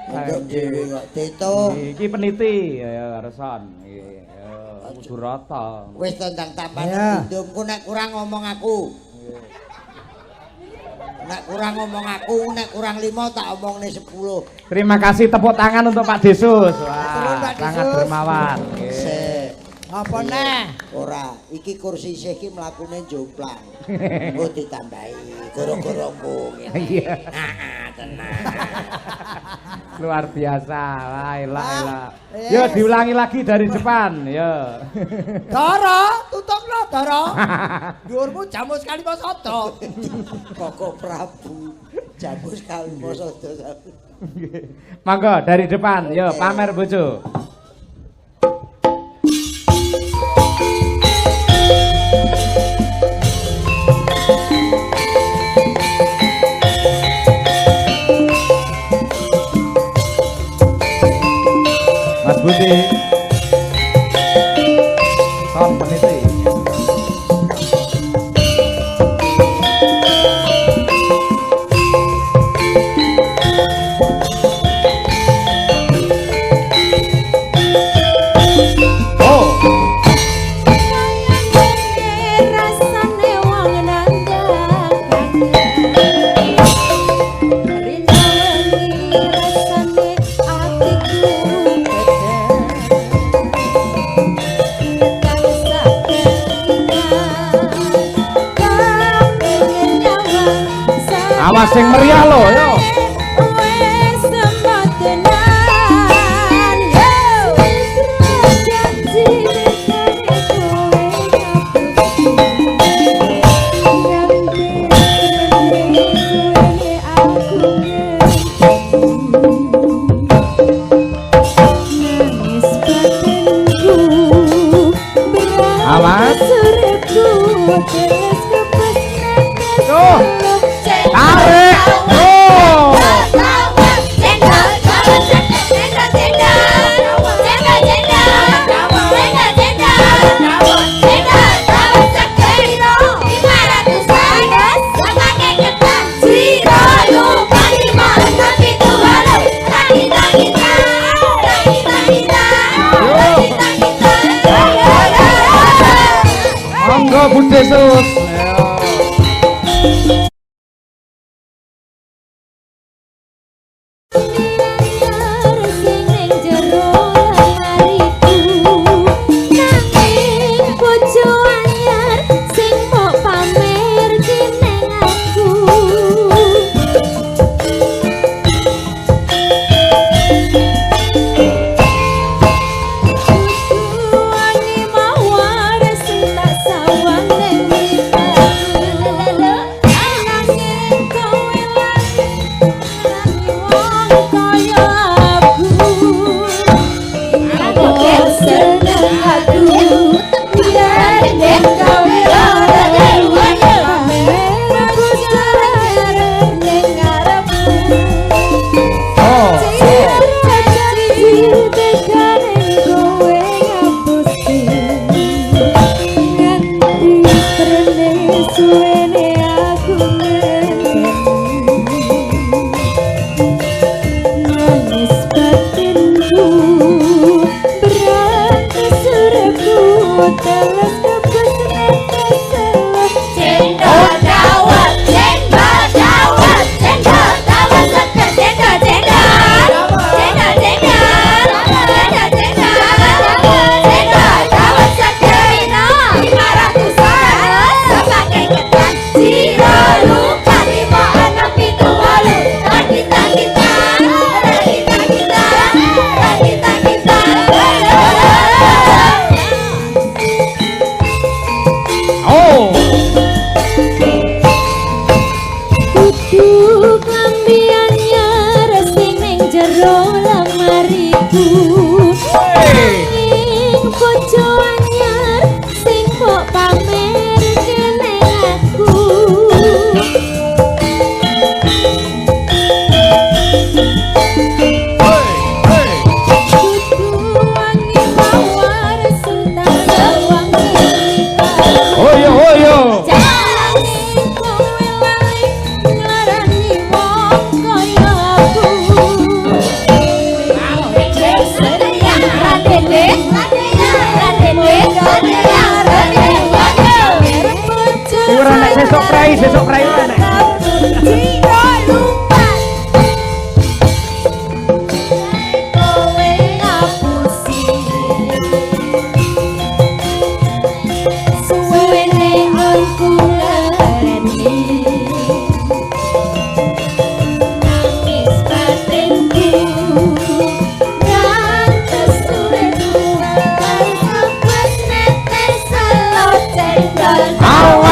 Untuk dhewe kok Tito. Iki peniti, ya reson. Iki kudu rata. Wis tendang tampan ndumku nek kurang ngomong aku. Nek kurang ngomong aku, nek kurang 5 tak omongne 10. Terima kasih tepuk tangan untuk Pak Desus. Wah, sangat dermawan. Apa neh? Ora, iki kursi isih iki mlakune jomplang. Engko ditambahi goro-goroku ngene. Iya. Heeh, tenang. Luar biasa. Wah, elak elak. Yo diulangi lagi dari depan, yo. Dara, tutupno Dara. Dhuwurmu jamus Kalimasada. Koko Prabu jamus Kalimasada. Monggo dari depan, yo pamer bojo. Mas Budi. Son peniti. Oh. Rasane wong nandang rina wengi rasane atiku Awas sing meriah lho, yo. Awas. Tuh. Tarik. Oh. Monggo Bude Sus. Prei sesuk prei ora nek. Kowe ngapusi suwene aku lereni nangis batinku ngantos suwe tuwa netes selo cendol.